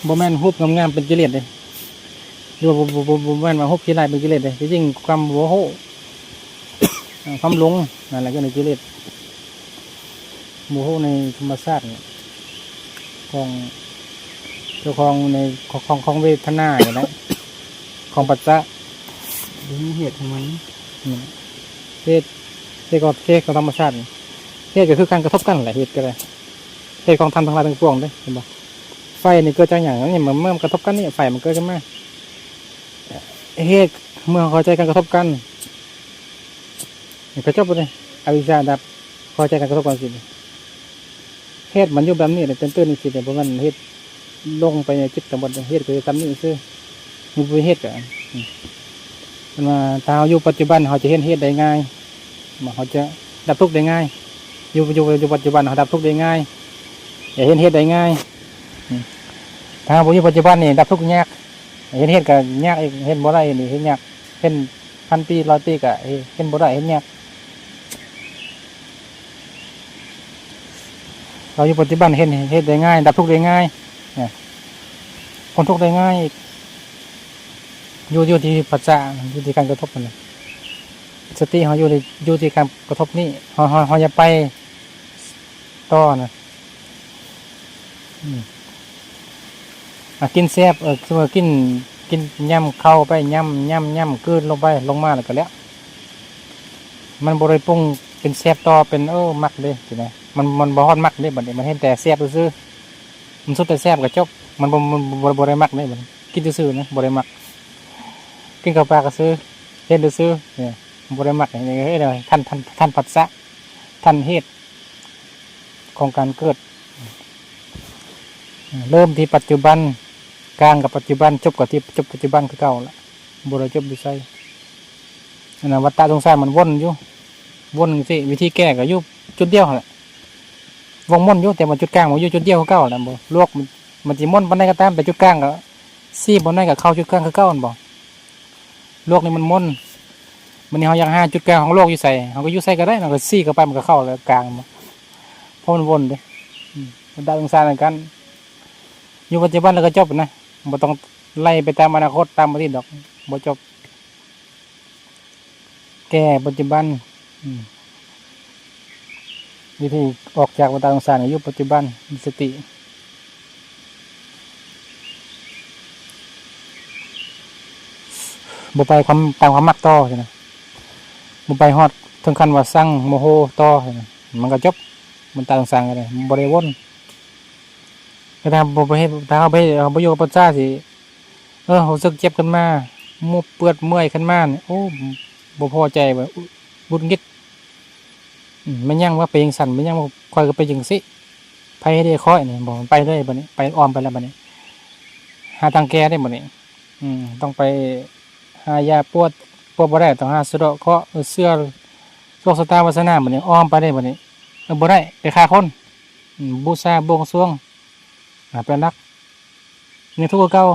ບໍ່ແມ່ນຮູບງາມໆເປັນກິເລດເດ້ ຫຼືວ່າບໍ່ ບໍ່ ບໍ່ ບໍ່ແມ່ນວ່າຮູບຂີ້ຮ້າຍເປັນກິເລດເດ້ ທີ່ຈິງຄວາມບໍ່ຮູ້ ຄວາມຫຼົງນັ້ນແຫຼະຄືກິເລດ ບໍ່ຮູ້ໃນທຳມະຊາດຂອງເຈົ້າຂອງ ໃນຂອງ ຂອງເວທະນານີ້ແຫຼະ ຂອງປັດສະ ບໍ່ມີເຫດຂອງມັນ ອືມ ເຫດ ເຫດກໍ ເຫດຂອງທຳມະຊາດ ເຫດກໍຄືການກະທົບກັນແຫຼະ ເຫດກໍໄດ້ ເຫດຂອງທຳທັງຫຼາຍທັງປວງເດ້ ເຫັນບໍ່? ໄຟນີ້ເກີດຈາກຫຍັງ? ນີ້ມັນ ມັນກະທົບກັນນີ້ ໄຟມັນເກີດຂຶ້ນມາ ເຫດ ເມື່ອເຂົ້າໃຈການກະທົບກັນ ນີ້ກໍຈົບເລີຍ ອະວິຊາດັບ ເຂົ້າໃຈການກະທົບກັນຊິ ເຫດມັນຢູ່ແບບນີ້ແຫຼະ ຕື່ນໆ ຈັ່ງຊີ້ແຫຼະ ບໍ່ແມ່ນເຫດລົງໄປໃນຈິດທັງໝົດ ເຫດກໍຢູ່ສ່ຳນີ້ຊື່ ມັນບໍ່ມີເຫດກໍ ອືມ ເພິ່ນວ່າຖ້າເຮົາຢູ່ປັດຈຸບັນ ເຮົາຈະເຫັນເຫດໄດ້ງ່າຍ ເຮົາຈະດັບທຸກໄດ້ງ່າຍ ຢູ່ ຢູ່ ຢູ່ປັດຈຸບັນ ເຮົາດັບທຸກໄດ້ງ່າຍ ຈະເຫັນເຫດໄດ້ງ່າຍ ອືມ ຖ້າເຮົາບໍ່ຢູ່ປັດຈຸບັນນີ້ ດັບທຸກຍາກ ເຫັນເຫດກໍຍາກອີກ ເຫັນບໍ່ໄດ້ນີ້ ເຫັນຍາກ ເຫັນພັນປີ ຮ້ອຍປີ ກໍເຫັນບໍ່ໄດ້ ເຫັນຍາກ ເຮົາຢູ່ປັດຈຸບັນເຫັນເຫດໄດ້ງ່າຍ ດັບທຸກໄດ້ງ່າຍ ພົ້ນທຸກໄດ້ງ່າຍ ຢູ່ ຢູ່ທີ່ພັດສະ ຢູ່ທີ່ການກະທົບຫັ້ນນະ ສະຕິເຮົາຢູ່ ຢູ່ທີ່ການກະທົບນີ້ ເຮົາ ເຮົາ ເຮົາຢ່າໄປຕໍ່ນະ ອືມ ອາ ກິນແຊບ ເອີ ຄືວ່າກິນ ກິນ ຫຍ້ຳເຂົ້າໄປ ຫຍ້ຳ ຫຍ້ຳ ຫຍ້ຳ ກືນລົງໄປ ລົງມາແລ້ວກໍແລ້ວ ມັນບໍ່ໄດ້ປຸງເປັນແຊບຕໍ່ ເປັນ ໂອ້ ມັກເດ້ຊີ້ນະ ມັນ ມັນບໍ່ຮອດມັກເດ້ ບັດນີ້ມັນເຫັນແຕ່ແຊບຊື່ໆ ມັນສຸດແຕ່ແຊບກໍຈົບ ມັນບໍ່ ມັນບໍ່ ບໍ່ໄດ້ມັກເດ້ ມັນກິນຊື່ໆນະ ບໍ່ໄດ້ມັກ ກິນເຂົ້າປາກຊື່ໆ ເຫັນຊື່ໆ ນີ້ ບໍ່ໄດ້ມັກ ນີ້ ເຮັດໃຫ້ທັນ ທັນ ທັນພັດສະ ທັນເຫດ ຂອງການເກີດ ເລີ່ມທີ່ປັດຈຸບັນ ກາງກັບປັດຈຸບັນ ຈົບກັບທີ່ ຈົບປັດຈຸບັນຄືເກົ່າລະ ບໍ່ໄດ້ຈົບຢູ່ໃສ ອັນນັ້ນວັດຕະສົງສານມັນວົນຢູ່ ວົນຈັ່ງຊີ້ ວິທີແກ້ກໍຢູ່ຈຸດດຽວຫັ້ນແຫຼະ ວົງມົນຢູ່ ແຕ່ວ່າຈຸດກາງມັນຢູ່ຈຸດດຽວຄືເກົ່າແຫຼະ ບໍ່ ໂລກມັນ ມັນຊິມົນປານໃດກໍຕາມ ແຕ່ຈຸດກາງກໍ ຊີ້ປານໃດກໍເຂົ້າຈຸດກາງຄືເກົ່າ ແມ່ນບໍ່? ໂລກນີ້ມັນມົນ ບັດນີ້ເຮົາຢາກຫາຈຸດກາງຂອງໂລກຢູ່ໃສ ເຮົາກໍຢູ່ໃສກໍໄດ້ ເຮົາກໍຊີ້ເຂົ້າໄປ ມັນກໍເຂົ້າແລ້ວກາງ ເພາະມັນວົນເດ້ ອືມ ວັດຕະສົງສານຄືກັນ ຢູ່ປັດຈຸບັນແລ້ວກໍຈົບນະ ບໍ່ຕ້ອງໄລ່ໄປຕາມອະນາຄົດ ຕາມອະດີດດອກ ບໍ່ຈົບ ແກ່ປັດຈຸບັນ ອືມ ວິທີອອກຈາກວັດຕະສົງສານ ຢູ່ປັດຈຸບັນ ມີສະຕິ. ບໍ່ໄປຄວາມ ຕາມຄວາມມັກຕໍ່ຊີ້ນະ ບໍ່ໄປຮອດເຖິງຂັ້ນວ່າຊັງໂມໂຫຕໍ່ຊີ້ນະ ມັນກໍຈົບ ມັນຕາຍສັງໆກັນເລີຍ ບໍ່ໄດ້ວົນ. ແຕ່ຖ້າບໍ່ໄປເຮັດ ຖ້າເຮົາໄປ ເຮົາໄປຢູ່ກັບປະຊາຊິ ເອີ ຮູ້ສຶກເຈັບຂຶ້ນມາ ເມື່ອຍປວດເມື່ອຍຂຶ້ນມານີ້ ໂອ້ ບໍ່ພໍໃຈ ຫງຸດຫງິດ ອືມ ແມ່ນຫຍັງວະ ເປັນຈັ່ງຊັ້ນ ແມ່ນຫຍັງວະ ຂ້ອຍກໍເປັນຈັ່ງຊີ້ ໃຜເຮັດໃຫ້ຂ້ອຍນີ້ ບໍ່ ໄປເລີຍບັດນີ້ ໄປອ້ອມໄປແລ້ວບັດນີ້ ຫາທາງແກ້ໄດ້ບັດນີ້ ອືມ ຕ້ອງໄປຫາຢາປວດ ປວດບໍ່ໄດ້ ຕ້ອງຫາສະເດາະເຄາະ ເຊື່ອໂຊກຊະຕາວາສະນາ ບັດນີ້ອ້ອມໄປເດ້ບັດນີ້ ເອີ ບໍ່ໄດ້ ໄປຂ້າຄົນ ອືມ ບູຊາບວງສວງ ອ່າ ເປັນຫຼັກ ຍັງທຸກຄືເກົ່າ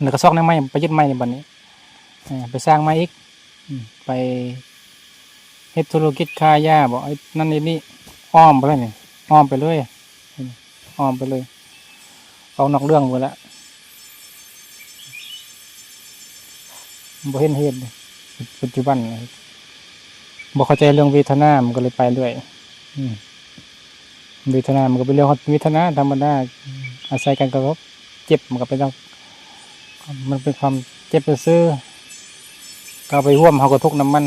ແລ້ວກໍຊອກແນວໃໝ່ ໄປຍຶດໃໝ່ບັດນີ້ ເອີ ໄປສ້າງໃໝ່ອີກ ອືມ ໄປເຮັດທຸລະກິດຄ້າຢາບໍ ເຮັດນັ້ນເຮັດນີ້ ອ້ອມໄປເລີຍນີ້ ອ້ອມໄປເລີຍ ອ້ອມໄປເລີຍ ອອກນອກເລື່ອງເບິດລະ ບໍ່ເຫັນເຫດ ປັດຈຸບັນ ບໍ່ເຂົ້າໃຈເລື່ອງເວທະນາ ມັນກໍເລີຍໄປເລື້ອຍ ອືມ ເວທະນາ ມັນກໍເປັນເລື່ອງເວທະນາທຳມະດາ ອາໄສການກະທົບ ເຈັບ ມັນກໍເປັນ ມັນເປັນຄວາມເຈັບຊື່ໆ ກໍເອົາໄປຮ່ວມ ເຮົາກໍທຸກນຳມັນ.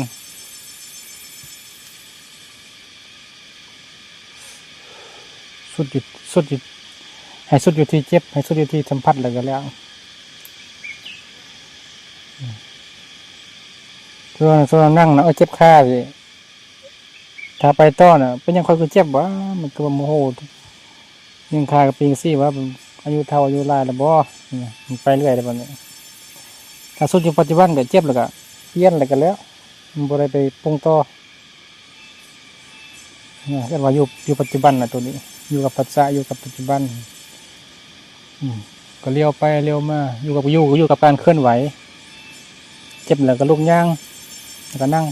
ສຸດຢູ່ ສຸດຢູ່ ໃຫ້ສຸດຢູ່ທີ່ເຈັບ ໃຫ້ສຸດຢູ່ທີ່ສຳຜັດແລ້ວກໍແລ້ວ ສ່ວນ ສ່ວນນັ່ງນະ ເອີ ເຈັບຂາຊິ ຖ້າໄປຕໍ່ນະ ເປັນຫຍັງຂ້ອຍຄືເຈັບຫວາ ມັນຄືວ່າໂມໂຫ ຍັງຂາກໍເປັນຈັ່ງຊີ້ຫວາ ອາຍຸເຖົ້າອາຍຸຫຼາຍແລ້ວບໍ ມັນໄປເລື້ອຍແລ້ວບັດນີ້ ຖ້າສຸດຢູ່ປັດຈຸບັນກໍເຈັບແລ້ວກໍປ່ຽນແລ້ວກໍແລ້ວ ມັນບໍ່ໄດ້ໄປປຸງຕໍ່. ເອີ້ນວ່າຢູ່ ຢູ່ປັດຈຸບັນນະ ໂຕນີ້ ຢູ່ກັບປັດສະ ຢູ່ກັບປັດຈຸບັນ ອືມ ກໍລ້ຽວໄປລ້ຽວມາ ຢູ່ກັບ ຢູ່ ຢູ່ກັບການເຄື່ອນໄຫວ ເຈັບແລ້ວກໍລຸກຍ່າງ ແລ້ວກໍນັ່ງ